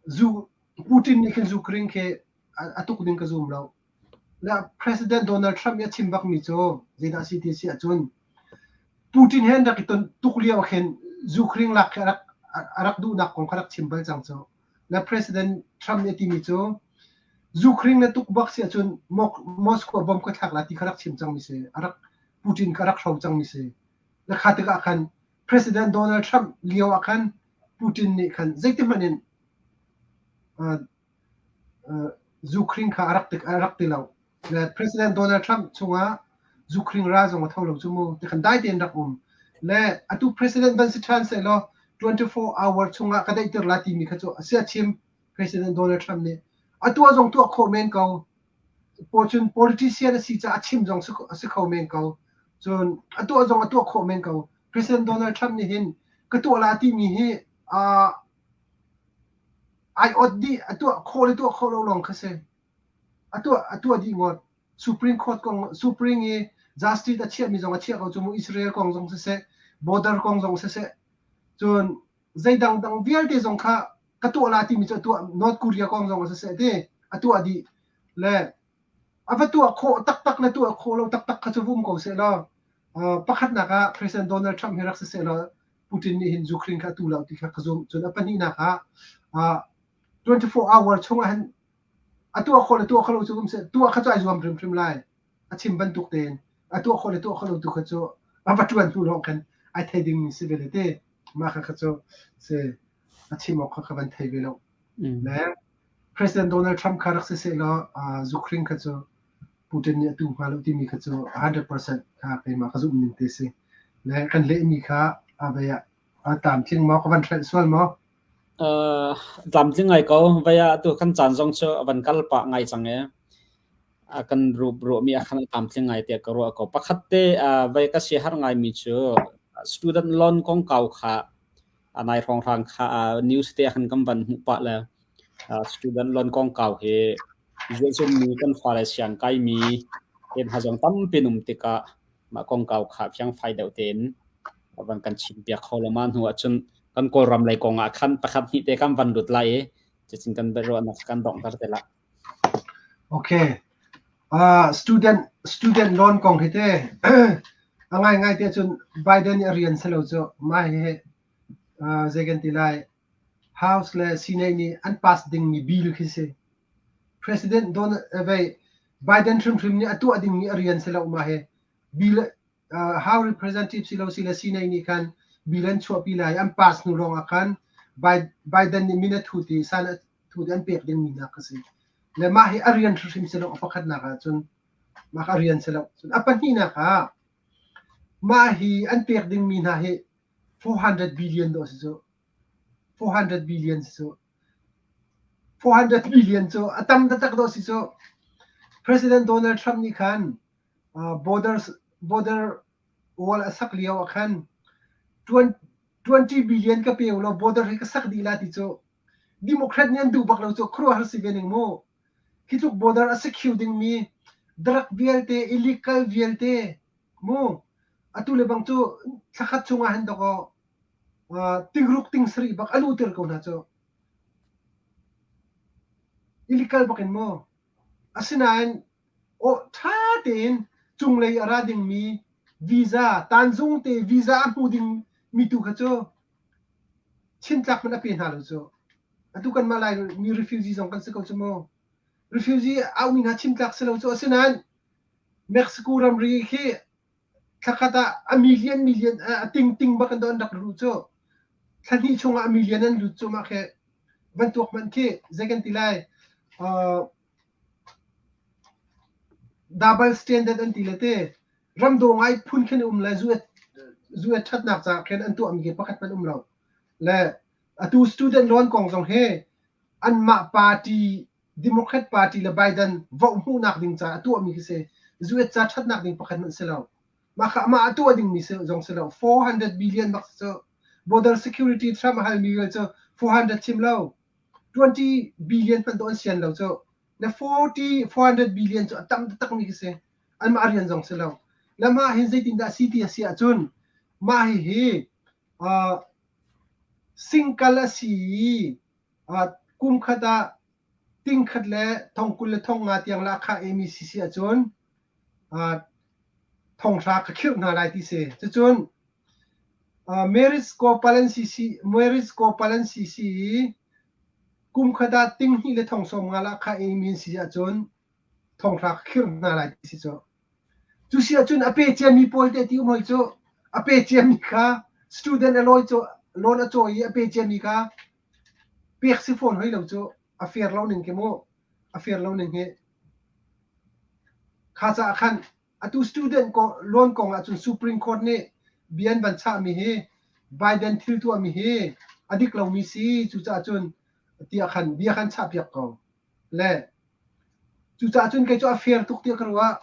zu Putin nih khin Ukraine khi a tuk ding ka zum lo. Le President Donald Trump nih a chim bakmi cu zeidah a si ti si ahcun Putin he an rak i ton tuk lio ah khin Ukraine lak khi a rak duhnak kong kha rak chim bal cang cu. Le President Trump nih a timi cu Ukraine na tuk bak si ahcun Moscow bomb ka thlak la ti kha rak chim cangmi si. A rak Putin kha rak hro cangmi si. Le kha tikah khan President Donald Trump lio ah khan Putin nih khan zeitihmanh in Ukraine kha a rak ti lo. Le President Donald Trump chungah Ukraine ral zong a tho lo cu mu. Tikhan dai tein rak um. Le atu President van si ṭhan sehlaw 24 hour chungah ka daihter la timi kha cu a sia chim President Donald Trump nih. A tuah zong tuah khawh men ko. Cun politician a si caah a chim zong a si kho men ko. Cun a tuah zong a tuah khawh men ko. President Donald Trump nih hin ka tuah la timi hi ai ot dih a tuah khawh le tuah khawh lo lawng kha si. A tuah dih ngawt. Supreme Court kong Supreme i justice a chiahmi zong a chiah ko cu mu Israel kong zong siseh border kong zong siseh cun zeidang dang vialte zong kha ka tuah la timi cu a tuah North Korea kong zong siseh ti a tuah dih le a va tuah khawh taktak le tuah khawh lo taktak kha cu vum ko seh law pakhatnak ah President Donald Trump hi rak si seh law Putin nih hin Ukraine kha a tu lo ti kha ka zumh. Cun a pahnihnak ah 24 hour chung ah hin a tuah khawh le tuah khawh lo cu um seh tuah kha cu ai zuam hrimhrim lai. A chim bantuk tein a tuah khawh le tuah khawh lo tu kha cu a va ṭuan hnu lawng khan ai thei dingmi si ve le te. Mah kha kha cu si a chim awk kha ka van thei ve lo. Le President Donald Trump kha rak si seh law Ukraine kha cu Putin nih a tu hnga lo timi kha cu 100% kha keimah ka zumh ning te si. Le kan lehmi kha a vei ah a tlamtling maw ka van hrelh sual maw? Tlamtling ngai ko. Vei ah atu kan caan zong cu a van kal pah ngai cang e. A kan ruahmi ah khan a tlamtling ngai tiah ka ruah ko. Pakhat te vei ka si har ngaimi cu student loan kongkau kha a nai hrawnghrang kha news te khan kan van hmuh pah le student loan kongkau hi zualzummi kan fale siang kaimi te hna zong tampi um tikah mah kongkau kha fiangfai deuh tein van kan chim piak kho lo ma hnu ahcun kan Kawlram lei kong ah khan pakhat hnih te kan van lut lai i cucun kan biaruahnak kan donghter te la. Okay. Student loan kong hi te a ngaingai te cun Biden nih a rian si lo cu mah hi zei kan ti lai House le Senate nih an pass dingmi bill khi si. President Donald Biden hrimhrim nih a tuah dingmi a rian si lo mah hi bill House representative si lo si le Senate nih khan bill an chuahpi lai an pass hnu lawng ah khan Biden nih min a thut i san a thut i an pek dingmi nak a si. Le mah hi a rian hrimhrim si lo a pakhatnak ah cun mah a rian si lo. Cun a pahnihnak ah mah hi an pek dingmi hna hi 400 billion dawh si cu. 400 billion si cu. 400 billion cu a tam taktak dawh si cu. President Donald Trump nih khan border wall a sak lio ah khan 20 billion ka pe u law border hi ka sak dih la ti cu Democrat nih an duh bak lo cu khuaruahhar si ve ning mu. Hi tluk border a secure dingmi drug vialte illegal vialte mu atu le bang cu thlakhat chungah hin dawkaw tingruk ting sarih bak a luhter ko hna cu. Illegal bak in mu. Asinain aw ṭha tein cunglei a ra dingmi visa tanzung te visa a hmu dingmi tu kha cu chintlak hmanh a pe hna lo cu. Atu kanmah Lai mi refugee zong kan si ko cu mu. Refugee aumi hna chimtlak si lo cu asinain Mexico ramri khi thlakhat ah a million million a ting ting bak in an rak luh cu. Thla hnih chungah a million an lut cu mah khi van tuak hmanh khi zei kan ti lai double standard an ti le te ramdaw ngai phun khin um le zu et ṭhatnak caah khin an tuahmi khi pakhat hmanh um lo. Le atu student loan kong zong hi anmah party Democrat party le Biden vote hmuhnak ding caah a tuahmi khi si. US ca ṭhatnak ding pakhat hmanh si lo. Mah kha amah a tuah dingmi zong si lo. 400 billion bak si cu. Border security Trump a halmi cu 400 chim lo. 20 billion hmanh dawh an sian lo cu. Le 40 400 billion cu a tam taktakmi khi si. Anmah rian zong si lo. Le mah hin zeitindah si ti a si ahcun mah hihi. Single a si i kum khat ah ting khat le thong 20 le thong nga tiang lahkhah eimi si si ahcun thonghra ka khirh hna lai ti si. Cucun Marriage Couple an si si i kum khat ah ting hnih le thong sawm nga lahkhah eimi an si ahcun thonghra ka khirh hna lai ti si cu. Cu si ahcun a pe ciami pawl teh ti um hoi cu a pe ciami kha student a lawi cu loan a cawi i a pe ciami kha pek si fawn hoi lo cu a fair lo ning khi mu a fair lo ning hi kha caah khan atu student loan kong ahcun Supreme Court nih bia an van chahmi hi Biden thil tuahmi hi a dik lomi si cucaah cun tiah khan bia khan chahpiak ko le cucaah cun kei cu a fair tuk tiah ka ruah.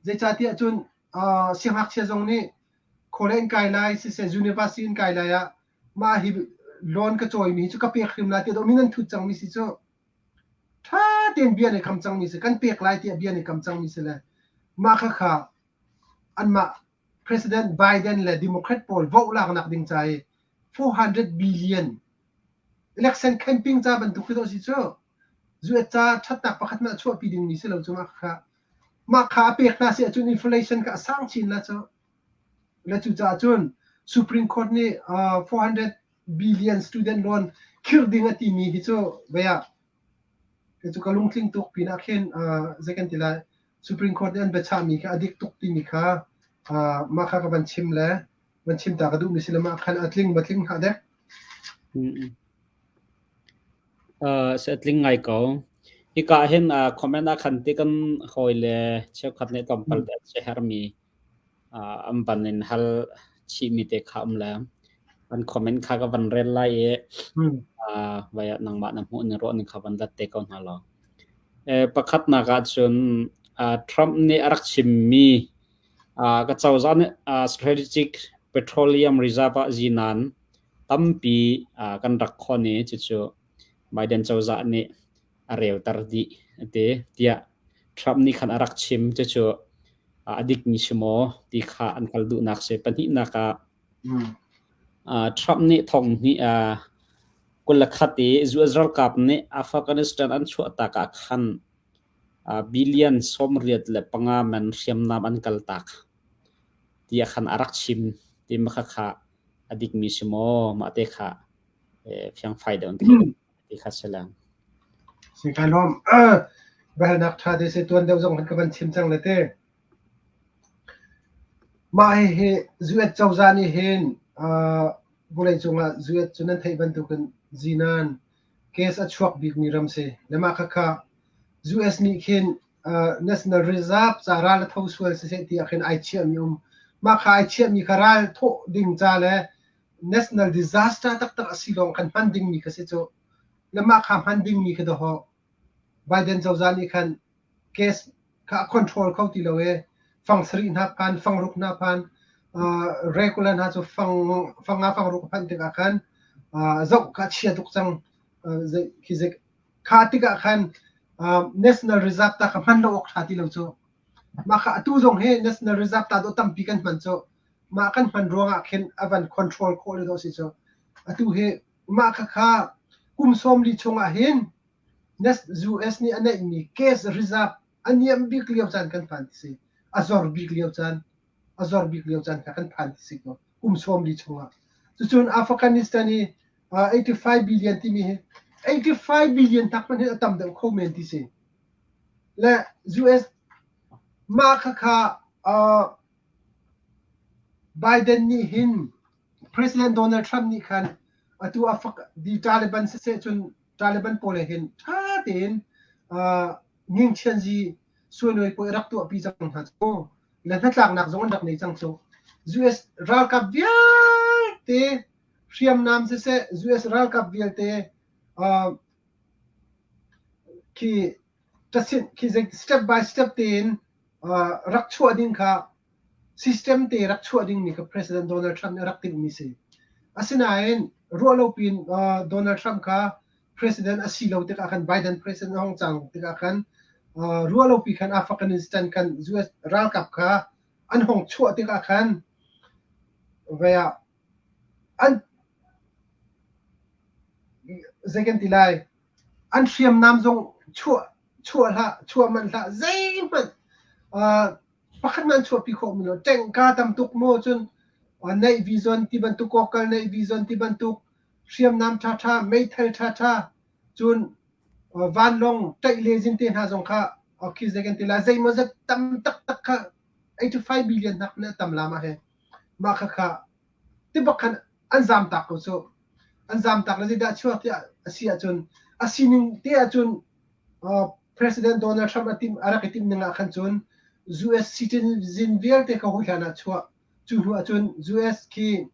Zeicahtiah cun siangngakchia zong nih college in kai lai siseh university in kai lai ah mah hi loan ka cawimi hi cu ka pek hrim lai tiah dawh min an thut cangmi si cu ṭha tein bia an i kam cangmi si kan pek lai tiah bia an i kam cangmi si le mah khakha anmah President Biden le Democrat pawl vote laknak ding ca i 400 billion election campaign ca bantuk khi dawh si cu US ca ṭhatnak pakhat hmanh a chuahpi dingmi si lo cu mah kha mah kha a pek hna si ahcun inflation kha a sang chin la cu le cucaah cun Supreme Court nih 400 billion student loan khirh ding a timi hi cu vei ah cu ka lungtling tuk pinah khin zei kan ti lai Supreme Court nih an biachahmi kha a dik tuk timi kha mah kha ka van chim le van chim ta ka duhmi si le mah khan a tling ma tling hlah dek. Se tling ngai ko. Hika hin comment ah khan ti kan hawi le cheukhat nih tlawmpal te an hermi an van in hal chihmi te kha um le an comment kha ka van rel lai i vai ah nangmah na hmuh ning ruah ning kha van let te ko hna law. Pakhatnak ah cun Trump nih a rak chimmi ka cozah nih Strategic Petroleum Reserve ah zinan tampi kan rak khon i cucu Biden cozah nih a reuter dih a ti tiah Trump nih khan a rak chim. Cucu a dikmi si maw ti kha an hal duhnak si. Pahnihnak ah Trump nih thong hnih 21 i US ralkap nih Afghanistan an chuahtak ah khan billion 85 man hriamnam an kaltak tiah khan a rak chim ti ma kha a dikmi si maw mah te kha fiangfai deuh an theih ti kha si lang. Si kai lawm. Biahalnak ṭha te si tuan deuh zong ka van chim cang le te. Mah hihi US cozah nih hin vawleicung ah US cu nan theih bantukin zinan case a chuak bikmi ram si. Le mah khakha US nih khin National Reserve ca ral a tho sual siseh tiah khin ai chiahmi um. Mah kha ai chiahmi kha ral thawh ding ca le national disaster taktak a si lawng khan hman dingmi kha si cu. Le mah kha hman dingmi kha dawhawh Biden cozah nih khan case kha a control kho ti lo i fang sarih hna phan, fang ruk hna phan, regular hna cu fang fang nga fang ruk a phanh tikah khan zoh kha a chia tuk cang. Khi zik kha tikah khan national reserve ta kha hman lo awk ṭha ti lo cu. Mah kha atu zong hi national reserve ta dawh tampi kan hman cu. Mah kan hman ruangah khin a van control khawh le dawh si cu. Atu hi mah kha kha kum 40 chungah hin US nih a neihmi cash reserve a niam bik lio caan kan phan ti si. A zor bik lio caan, a zor bik lio caan kha kan phan ti si ko. Kum 40 chungah. Cucun Afghanistan i 85 billion timi hi 85 billion tak hmanh hi a tam deuh kho men ti si. Le US mah khakha Biden nih hin President Donald Trump nih khan atu a fak di Taliban siseh cun Taliban pawl he hin ṭha tein ngingchianzi suainawi pawl rak tuahpi cang hna cu le hnatlaknak zong an rak nei cang cu. US ralkap vialte hriamnam siseh US ralkap vialte khi khi step by step tein rak chuah ding kha system te rak chuah dingmi kha President Donald Trump nih a rak timhmi si. Asinain ruahlopi in Donald Trump kha president a si lo tikah khan Biden president a hung cang tikah khan ruahlopi khan Afghanistan khan US ralkap kha an hung chuah tikah khan vei ah an. Zei kan ti lai? An hriamnam zong chuah chuah hlah, chuah manh hlah, zeihmanh pakhat hmanh an chuahpi khawh mi lo. Tengka tam tuk maw cun neih vision ti bantuk, kawkal neih vision ti bantuk, hriamnam ṭhaṭha, meithal ṭhaṭha, cun vanlawng ṭaih le zin te hna zong kha khi zei kan ti lai, zeimawzat tam taktak kha 85 billion hnak in a tam la mah hi. Mah khakha tibak khan an zamtak ko cu. An zamtak le zeidah chuak tiah a si ahcun a sining te ahcun President Donald Trump a tim a rak i timh ning ah khan cun US citizen vialte kha hawi hlan ah chuah. Cu hnu ahcun US khi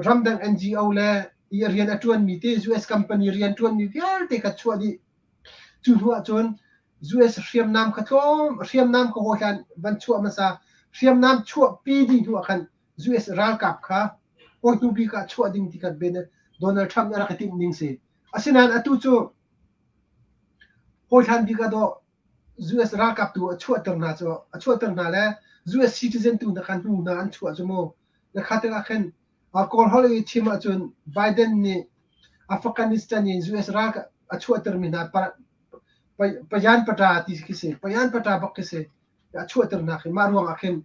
ramdang NGO le i rian a ṭuanmi te US company rian ṭuanmi vialte kha chuah dih. Cu hnu ahcun US hriamnam kha tlawm hriamnam kha hawi hlan van chuah hmasa hriamnam chuahpi dih hnu ah khan US ralkap kha hawi hnu bik ah chuah ding ti kha Donald Trump nih a rak i timh ning si. Asinain atu cu hawi hlan bik ah dawh US ralkap tu a chuahter hna cu a chuahter hna le US citizen tu hna kha hnu hna an chuah cu mu. Na kha tikah khin Kawl holh i chim ahcun Biden nih Afghanistan in US ral a chuahtermi hna payan pata ti khi si payan pata bak khi si a chuahter hna khi mah ruangah khin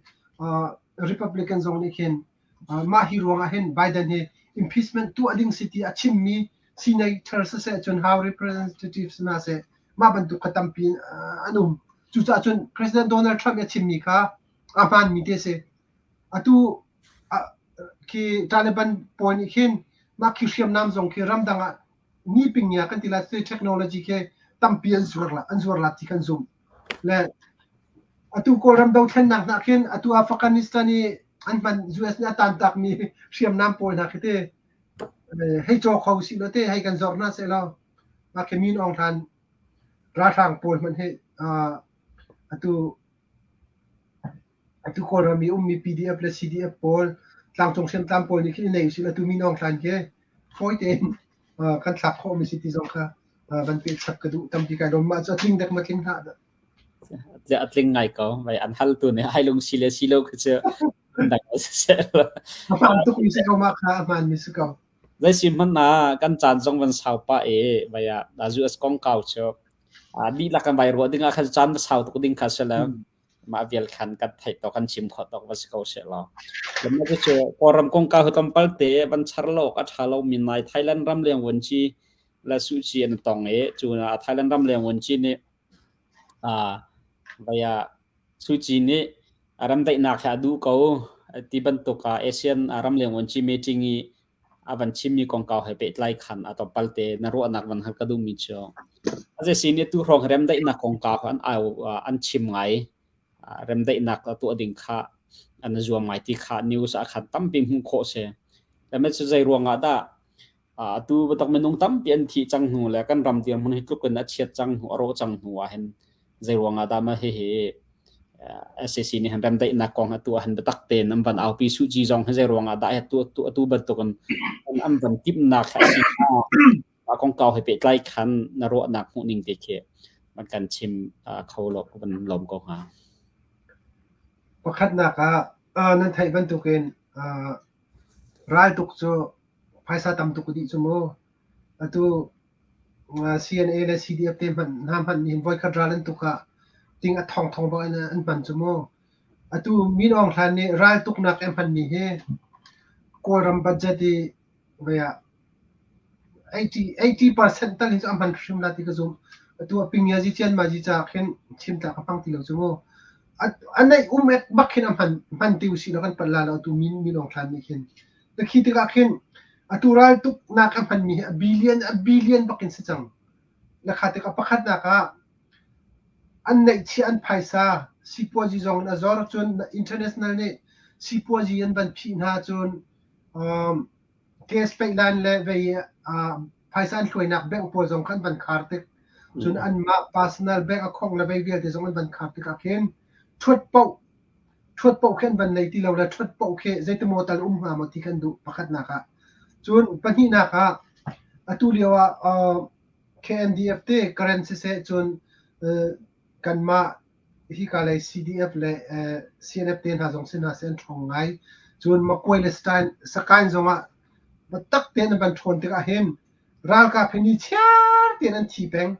Republican zong nih khin mah hi ruangah hin Biden hi impeachment tuah ding si ti a chimmi senator siseh cun House Representatives hna seh mah bantuk kha tampi an um. Cucaah cun President Donald Trump i a chimmi kha a hmaanmi te si. Atu khi Taliban pawl nih khin mah khi hriamnam zong khi ramdang ah ni pingya kan ti lai technology khi tampi an zuar la an zuar la ti kan zumh. Le atu Kawlram dothlennak hna khin atu Afghanistan i an hman US nih a tantakmi hriamnam pawl hna khi te hei caw kho si lo te hei kan zor hna seh law mah khi Min Aung Hlaing ralhrang pawl hmanh hi atu atu Kawlram i ummi PDF le CDF pawl tlangcung hriamtlam pawl nih khin i nei usih atu Min Aung Hlaing khi fawi tein kan thlak khawhmi si ti zong kha van peh chap ka duh tampi kai lawm mah cu a tling dek ma tling hlah dah. A tling ngai ko. Vai an hal tu nih ai lung si le si lo khi cu dang siseh. A hmaan tuk mi si ko mah kha a hmaan mi si ko. Zei si hmanh ah kan caan zong van sau pah i vai ah US kongkau cu dihlak kan vai ruah ding ah khan caan va sau tuk ding kha si lo. Mah vial khan kan theih tawk kan chim khawh tawk va si ko seh law. Lamma cu cu Kawlram kongkau hi tlawmpal te van char lo awk a ṭha lo mi nai Thailand ram leng vuanci le Suh Kyi an tong i cu Thailand ram leng vuanci nih vai ah Suh Kyi nih ramdaihnak hi a duh ko ti bantuk ah ASEAN ramleng vuanci meeting i a van chimmi kongkau he pehtlai khan a tlawmpal te na ruahnak van hal ka duhmi cu a si nih tu hrawng remdaihnak kongkau an au an chim ngai remdaihnak tuah ding kha an zuam ngai ti kha news ah khan tampi hmuh khawh si. Lame cu zei ruangah dah atu batak minung tampi an thih cang hnu le kan ram dirhmun hi tluk in a chiat cang hnu a rawh cang hnu ah hin zei ruangah dah mah hihi SAC nih han remdaihnak kong atu ah han biatak tein an van aupi Suh Kyi zong hi zei ruangah dah atu atu atu bantukin an van timhnak a si mah kongkau he pehtlai khan na ruahnak hmuh ning te khi van kan chim kho lo van lawm ko hnga. Pakhatnak ah nan theih bantukin raltuk cu phaisa tam tuk dih cu mu. Atu CNA le CDF te hmanh hna hmanh nih voikhat ral an tuk ah ting a thongthong bak in an hman cu mu. Atu Min Aung Hlaing nih ral tuknak a hmanmi hi Kawlram budget i vei ah 80% tal hi cu a hman hrim la ti ka zumh. Atu a pingyazi cianmazi caah khin chim tlak a hmang ti lo cu mu. A neih um ek bak khin a hman hman ti usih law kan palh la lo atu Min Min Aung Hlaing nih khin. Khi tikah khin atu raltuknak a hmanmi hi a billion a billion bak in si cang. Na kha tikah pakhatnak ah an neihchiah an phaisa sipuazi zong in a zor cun international nih sipuazi an van phih hna cun um, gas pipeline le vei uh, phaisa an hluainak bank pawl zong kha an van khar tik cun anmah personal bank account le vei vialte zong an van khar tikah khin ṭhuat paoh ṭhuat paoh khi an van nei ti lo le ṭhuat paoh khi zeitimaw tal um hnga maw ti kan duh pakhatnak ah. Cun pahnihnak ah atu lio ah uh, KNDF te Karen siseh cun uh, kanmah hika lei CDF le uh, CNF te hna zong si hna seh an ṭhawng ngai. Cun Makuai le Stein, Sakain zong ah biatak tein an van ṭhawn tikah hin Ralkap hi ni chiar tein an thi peng.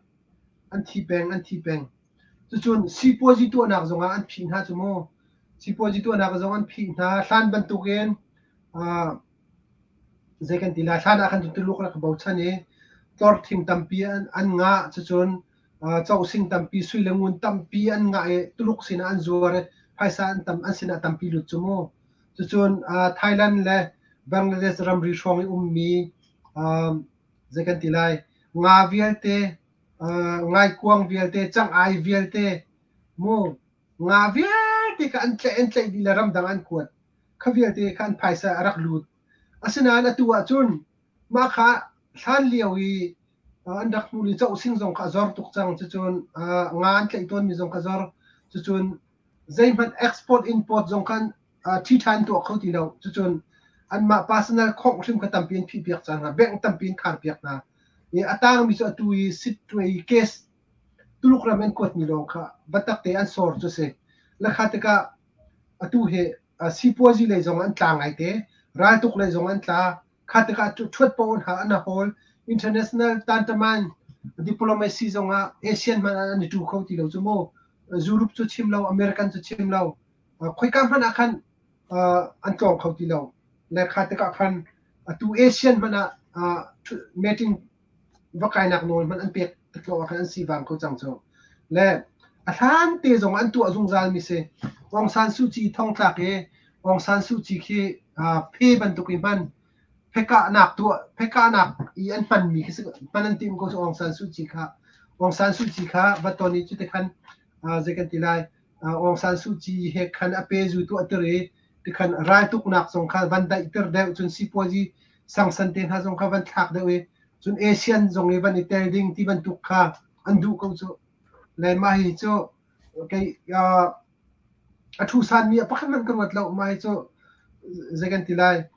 An thi peng, an thi peng. Cucun sipuazi tuahnak zongah an phih hna cu mu. Sipuazi tuahnak zong an phih hna. Hlan bantukin zei kan ti lai, hlan ah khan cun Tuluk rak bochan i tlorthing tampi an ngah. Cucun cohsing tampi, sui le ngun tampi an ngah i Tuluk sinah an zuar i phaisa an tam an sinah tampi lut cu mu. Cucun Thailand le Bangladesh ramri hrawng i ummi zei kan ti lai, nga vialte, ngaikuang vialte, cang-ai vialte, mu nga vialte kha an tlaih an tlaih dih le ramdang an kuat. Kha vialte kha an phaisa a rak lut. Asinain atu ahcun mah kha hlan lio i an rak hmuh i cohsing zong kha a zor tuk cang. Cucun nga an tlaih tawnmi zong kha a zor. Cucun zeihmanh export import zong khan ṭhi ṭha in tuah kho ti lo. Cucun anmah personal khongh hrim kha tampi an phihpiak cang hna. Bank tampi an kharpiak hna. I a tangmi cu atu i sittuai case Tuluk ram an kuatmi lawng kha biatak te an sawr cu si. Lakha tikah atu hi sipuazi lei zong an tla ngaite. Raltuk lei zong an tla. Kha tikah ṭhuat paoh an hawl. International tantaman diplomacy zongah ASEAN hmanh ah an i ṭu kho ti lo cu mu. Europe cu chim lo, American cu chim lo. Khoika hmanh ah khan an tlawng kho ti lo. Le kha tikah khan atu ASEAN hmanh ah meeting va kainak nawl hmanh an pek tik lo ah khan an sivang ko cang cu. Le a hlan te zong an tuah zungzal mi si. Aung San Suu Kyi thongtlak i Aung San Suu Kyi khi phe bantuk i hman phekahnak tuah phekahnak i an hman mi khi si hman an tim ko cu Aung San Suu Kyi kha Aung San Suu Kyi kha va ton i cuti khan zei kan ti lai Aung San Suu Kyi he khan a pezu tuah tir i tikhan raltuknak zong kha van daihter deuh cun sipuazi sangsan te hna zong kha van thlak deuh i cun ASEAN zong i van i tel ding ti bantuk kha an duh ko cu. Le mah hi cu kei a thu sanmi a pakhat hmanh ka ruat lo. Mah hi cu zei kan ti lai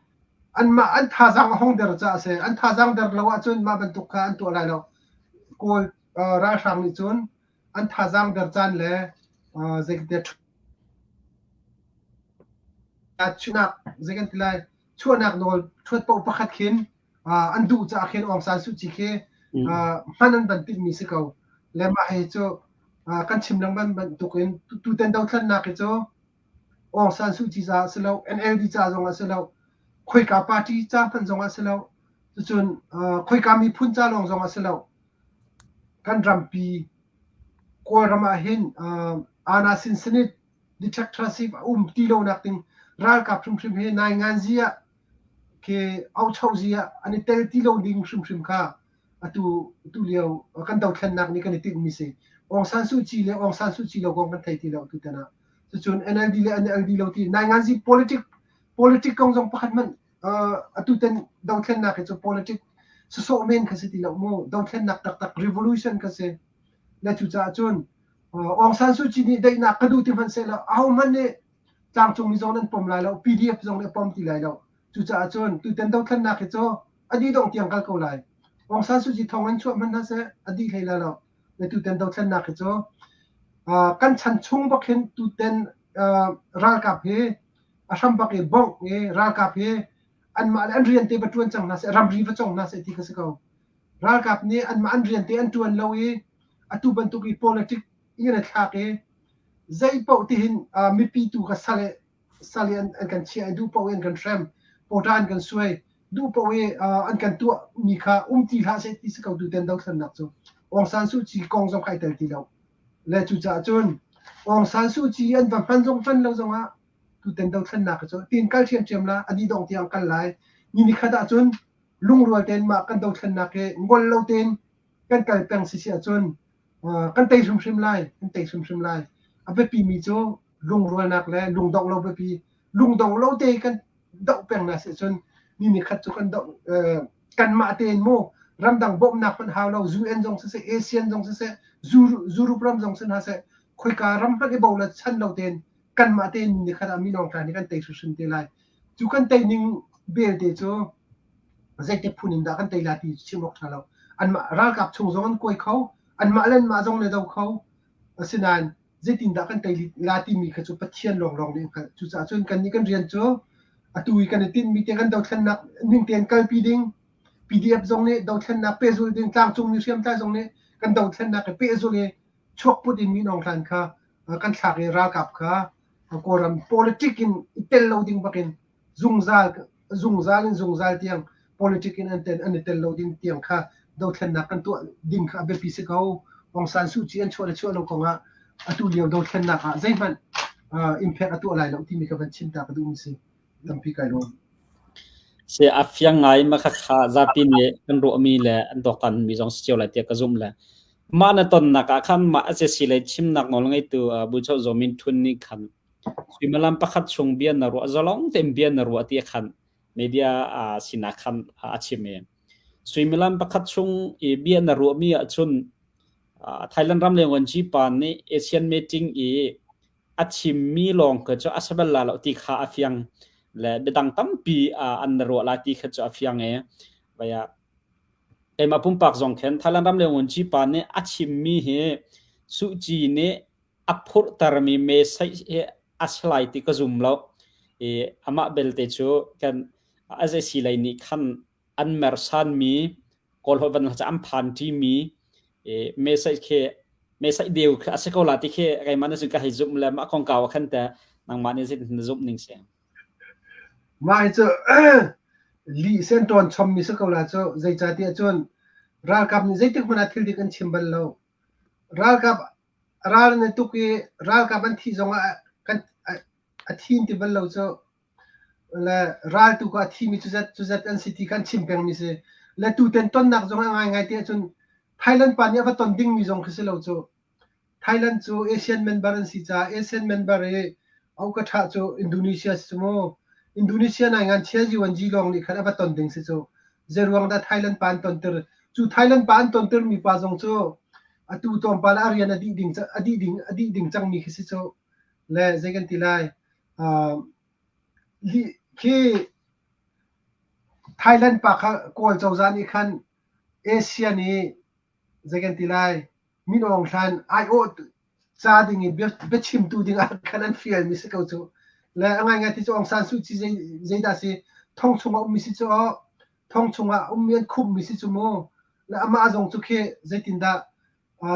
anmah an thazaang a hong der caah a si. An thazaang der lo ahcun mah bantuk kha an tuah lai lo. Kawl ralhrang nih cun an thazaang der caan le zei kan ti chuahnak zei kan ti lai chuahnak nawl ṭhuat paoh pakhat khin an duh caah khin Aung San Suu Kyi khi hman an van timhmi si ko. Le mah hi cu kan chim lengmang bantuk in tutan dothlennak hi cu Aung San Suu Kyi caah si lo, NLD ca zong ah si lo, khoika party ca hmanh zong ah si lo, cucun khoika miphun ca lawng zong ah si lo. Kan rampi Kawlram ah hin Ana Sin Sanit dictatorship a um ti lonak ding ralkap hrimhrim hi nainganzi ah khi auchozi ah an i tel ti lo ding hrimhrim kha atu tu lio kan dothlennak nih kan i tinhmi si. Aung San Suu Kyi le Aung San Suu Kyi lo kong kan thei ti lo tutan ah. Cucun NLD le NLD lo ti nainganzi politic politic kong zong pakhat hmanh atu tan dothlennak hi cu politic sawsawh men kha si ti lo mu dothlennak taktak revolution kha si. Le cucaah cun Aung San Suu Kyi nih daihnak ka duh ti hmanhsehlaw ahohmanh nih tlangcungmi zong nan pom lai lo, PDF zong nih a pom ti lai lo. Cucaah cun tutan dothlennak hi cu a dih dongh tiang kal ko lai. Aung San Suu Kyi thong in chuah hmanh hna seh a dih hlei lai lo. Le tutan dothlennak hi cu kan chan chung bak hin tutan ralkap hi a hram bak i bongh i ralkap hi anmah le an rian te va ṭuan cang hna seh, ramri va cong hna seh ti kha si ko. Ralkap nih anmah an rian te an ṭuan lo i atu bantuk i politic in a thlak i zei paoh tihin mipi tu kha sal sal i an kan chiah i duh paoh in an kan hrem, pawṭa an kan suai, duh paoh i an kan tuah mi kha um ti hlah seh ti si ko tutan dothlennak cu. Aung San Suu Kyi kong zong kha ai tel ti lo. Le cucaah cun Aung San Suu Kyi an va hman zong hman lo zongah tutan dothlennak cu tin kal ṭhiamṭhiam la a dih dong tiang kal lai. Ni nikhat ahcun lungrual tein mah kan dothlennak hi ngol lo tein kan kal peng si si ahcun kan tei hrimhrim lai kan tei hrimhrim lai. A biapi mi cu lungrualnak le lungdongh lo biapi lungdong lo te kan doh peng na si cun ni ni khat cu kan doh kanmah tein mu ramdang bawmhnak hmanh hau lo UN zong siseh ASEAN zong siseh Europe ram zong si hna seh khoika ram hmanh i bo le chan lo tein kanmah tein ni ni khat ah minawng hna nih kan tei hrimhrim te lai. Cu kan tei ning belte cu zeite phun in dah kan tei la ti chim awk ṭha lo. Anmah ralkap chung zong an kuai kho, anmah le anmah zong le do kho. Asinain zeitindah kan tei la timi kha cu Pathian lawnglawng nih a hngalh. Cucaah cun kannih kan rian cu atu i kan i tinhmi te kan dothlennak ning tein kalpi ding. PDF zong nih dothlennak pehzul ding tlangcungmi hriamtlai zong nih kan dothlennak i pehzul i chuakput in Min Aung Hlaing kha kan thlak i ralkap kha Kawlram politic in i tel lo ding bakin zungzal zungzal in zungzal tiang politic in an tel an i tel lo ding tiang kha dothlennak kan tuah ding kha a biapi si ko. Aung San Suu Kyi an chuah le chuah lo kongah atu lio dothlennak ah zeihmanh impact a tuah lai lo timi ka van chim ta ka duhmi si. Tampi kai lawm. Si a fiang ngai ma kha kha zapi nih kan ruahmi le an tuaktan mi zong si cio lai tiah ka zumh le mah na tonnak ah khan mah SAC lei chimnak nawl ngeitu Buchoh Zaw Min Htun nih khan suimilam pakhat chung bia na ruah zalong tein bia na ruah ti khan media sinah khan a chim i suimilam pakhat chung i bia na ruahmi ahcun Thailand ram le Nguanci pa nih ASEAN meeting i a chimmi lawng kha cu a si bal la lo ti kha a fiang le biadang tampi an na ruah lai ti kha cu a fiang i vaya keimah pumpak zong khin Thailand ram le Nguanci pa nih a chimmi hi Suh Kyi nih a phurhtermi message hi a si lai ti ka zum lo. I amah belte cu kan SAC lei nih khan an mersanmi Kawl holh van an phan ṭimi message khi message deu khi a si ko la ti khi keimah nih cun ka hei zumh le mah kongkau ah khan teh nangmah nih zeitin na zumh ning si? Mah hi cu lih sen ṭawn chommi si ko la cu zeicahtiah cun ralkap nih zeitik hmanh ah thil dik an chim bal lo. Ralkap ral an i tuk i ralkap an thih zongah kan a thi an ti bal lo cu. Le raltu kha a thimi cuzat cuzat an si ti kha an chim pengmi si. Le tuten tonnak zong a ngaingai ti ahcun Thailand pa nih a va ton dingmi zong khi si lo cu. Thailand cu ASEAN member an si caah ASEAN member i auka ṭha cu Indonesia si cu mu. Indonesia nai ngan chia UNG lawng nih khan a va ton ding si cu. Zeiruang dah Thailand pa an tonter? Cu Thailand pa an tontermi pa zong cu atu tlawmpal ah a rian a dih ding a dih ding a dih ding cangmi khi si cu. Le zei kan ti lai? Uh, khi Thailand pa kha Kawl cozah nih khan ASEAN i zei kan ti lai? Min Aung Hlaing aiawh ca ding i biachimtu ding ah khan an fialmi si ko cu. Le a ngaingai ti cu Aung San Suu Kyi zeidah si thong chungah ummi si cu aw thong chungah ummi an khummi si cu mu. Le amah zong cu khi zeitindah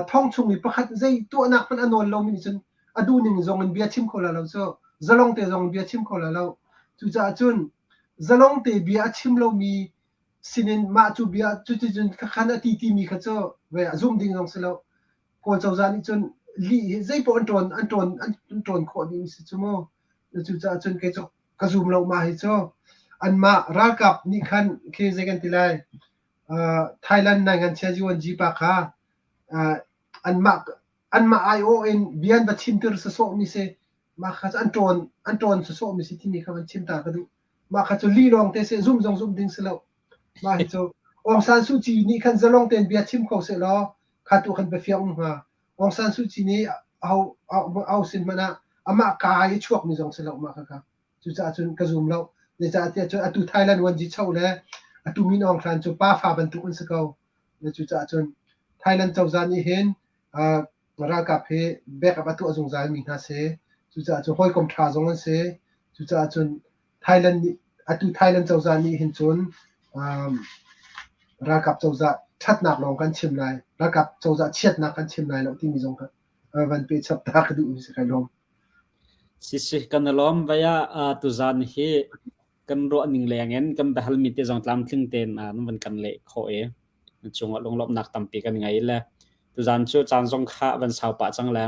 thong chung i pakhat zei tuahnak hmanh a nawl lomi nih cun a duhning zong in bia chim kho la lo cu zalong te zong in bia chim kho la lo. Cucaah cun zalong te bia a chim lomi sinin mah cu bia cuticun khakhan a ti timi kha cu ve a zum ding zong si lo. Kawl cozah nih cun lih hi zeipaoh an ṭawn an ṭawn an ṭawn khawh dih si cu mu. Cucaah cun kei cu ka zum lo mah hi cu. Anmah ralkap nih khan khi zei kan ti lai Thailand nainganchia UNG pa kha anmah anmah aiawh in bia an va chimtir sawsawhmi si. Mah kha cu an ṭawn an ṭawn sawsawhmi si timi kha van chim ta ka duh. Mah kha cu lih lawng te seh zumh zong zumh ding si lo. Mah hi cu Aung San Suu Kyi nih khan zalong tein bia chim kho seh law kha tu khan biafiang um hnga. Aung San Suu Kyi nih aho aho sin hmanh ah amah kaa i chuakmi zong si lo mah kha kha. Cucaah cun ka zum lo. Zeicah tiah cun atu Thailand Wanji Cho le atu Min Aung Hlaing cu pa fa bantuk an si ko. Cucaah cun Thailand cozah nih hin ralkap hi backup a tuah zungzalmi hna si. Cucaah cun hawikom ṭha zong an si. Cucaah cun Thailand nih atu Thailand cozah nih hin cun um, ralkap cozah ṭhatnak lawng kan chim lai, ralkap cozah chiatnak kan chim lai lo timi zong kha van pe chap ta ka duhmi si kai lawm. Sisi kan i lawm vai ah tuzaan hi kan ruah ning leng in kan biahalmi te zong tlamtling tein nan van kan leh khawh i na cungah lunglawmhnak tampi kan ngei le tuzaan cu caan zong kha van sau pah cang le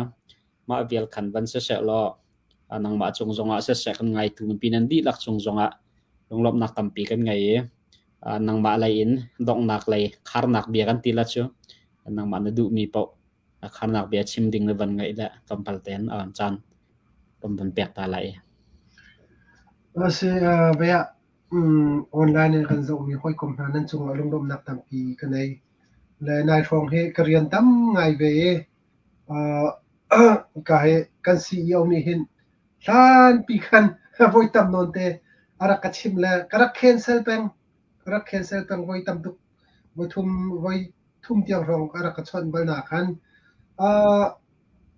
mah vial khan van siseh law nangmah cung zongah siseh kan ngaitu mipi nan dihlak cung zongah lunglawmhnak tampi kan ngei i nangmah lei in donghnak lei kharnak bia kan ti la cu nangmah na duhmi paoh kharnak bia chim ding na van ngaih le tlawmpal tein caan kan van pek ta lai. Asi bia online in kan zohmi hawikom hna nan cungah lunglawmhnak tampi ka nei. Le nai hrawng hi ka rian tam ngai ve i ka hi kan CEO nih hin hlanpi khan voi tam nawn te a rak ka chimh le ka rak cancel peng. Ka rak cancel peng voi tam tuk. Voi thum voi thum tiang hrawng a rak ka chawnh bal na khan.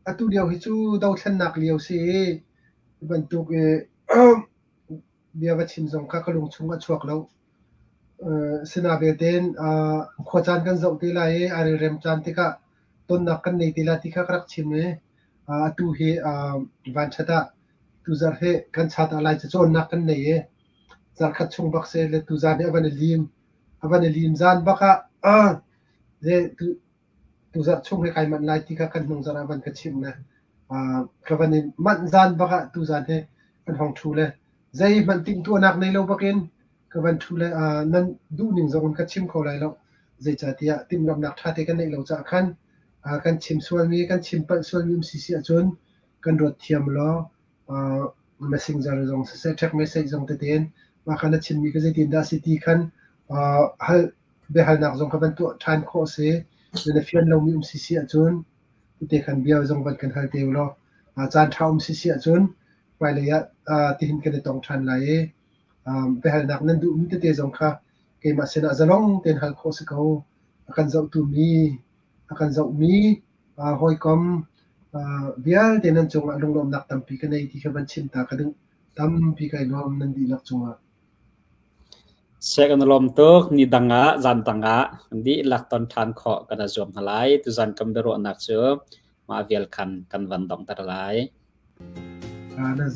Atu lio hi cu dothlennak lio si i bantuk i bia va chim zong kha ka lungchung a chuak lo. Sina belte khuacaan kan zoh te lai i a relrem caan tikah tonnak kan nei te lai ti kha ka rak chim i atu hi vanṭhat ah tuzarh hi kan chat ah Lai cacawnnak kan nei i zarhkhat chung bak si le tuzaan hi a van i lim a van i lim zan bak ah tuzarh chung hi kai manh lai ti kha kan hnung zarh ah van ka chimh le ka van i manh zan bak ah tuzaan hi kan hong ṭhu le zeihmanh timhtuahnak nei lo bakin ka van ṭhu le nan duhning zong in ka chim kho lai lo. Zeicahtiah timhlamhnak ṭhate kan neih lo caah khan kan chim sualmi, kan chim palh sualmi um sisi ahcun kan ruat thiam law messenger zong siseh, text message zong tete in mah kha na chimmi ka zeitin dah a si ti khan hal biahalnak zong kha van tuah ṭhan khawh a si. Na fian lomi um sisi ahcun tete khan bia zong van kan hal te u law caan ṭha um sisi ahcun hmailei ah tihin kan i tong ṭhan lai i biahalnak nan duhmi tete zong kha keimah sinah zalong tein hal khawh si ko. A kan zohtu mi, a kan zohmi hawikom vialte nan cungah lunglawmhnak tampi ka nei ti kha van chim ta ka duh. Tampi kai lawm nan dihlak cungah. Seh kan lawm tuk. Ni dang ah, zan dang ah dihlak ton ṭhan khawh kan i zuam hna lai. Tuzan kan biaruahnak cu mah vial khan kan van donghter lai. Na.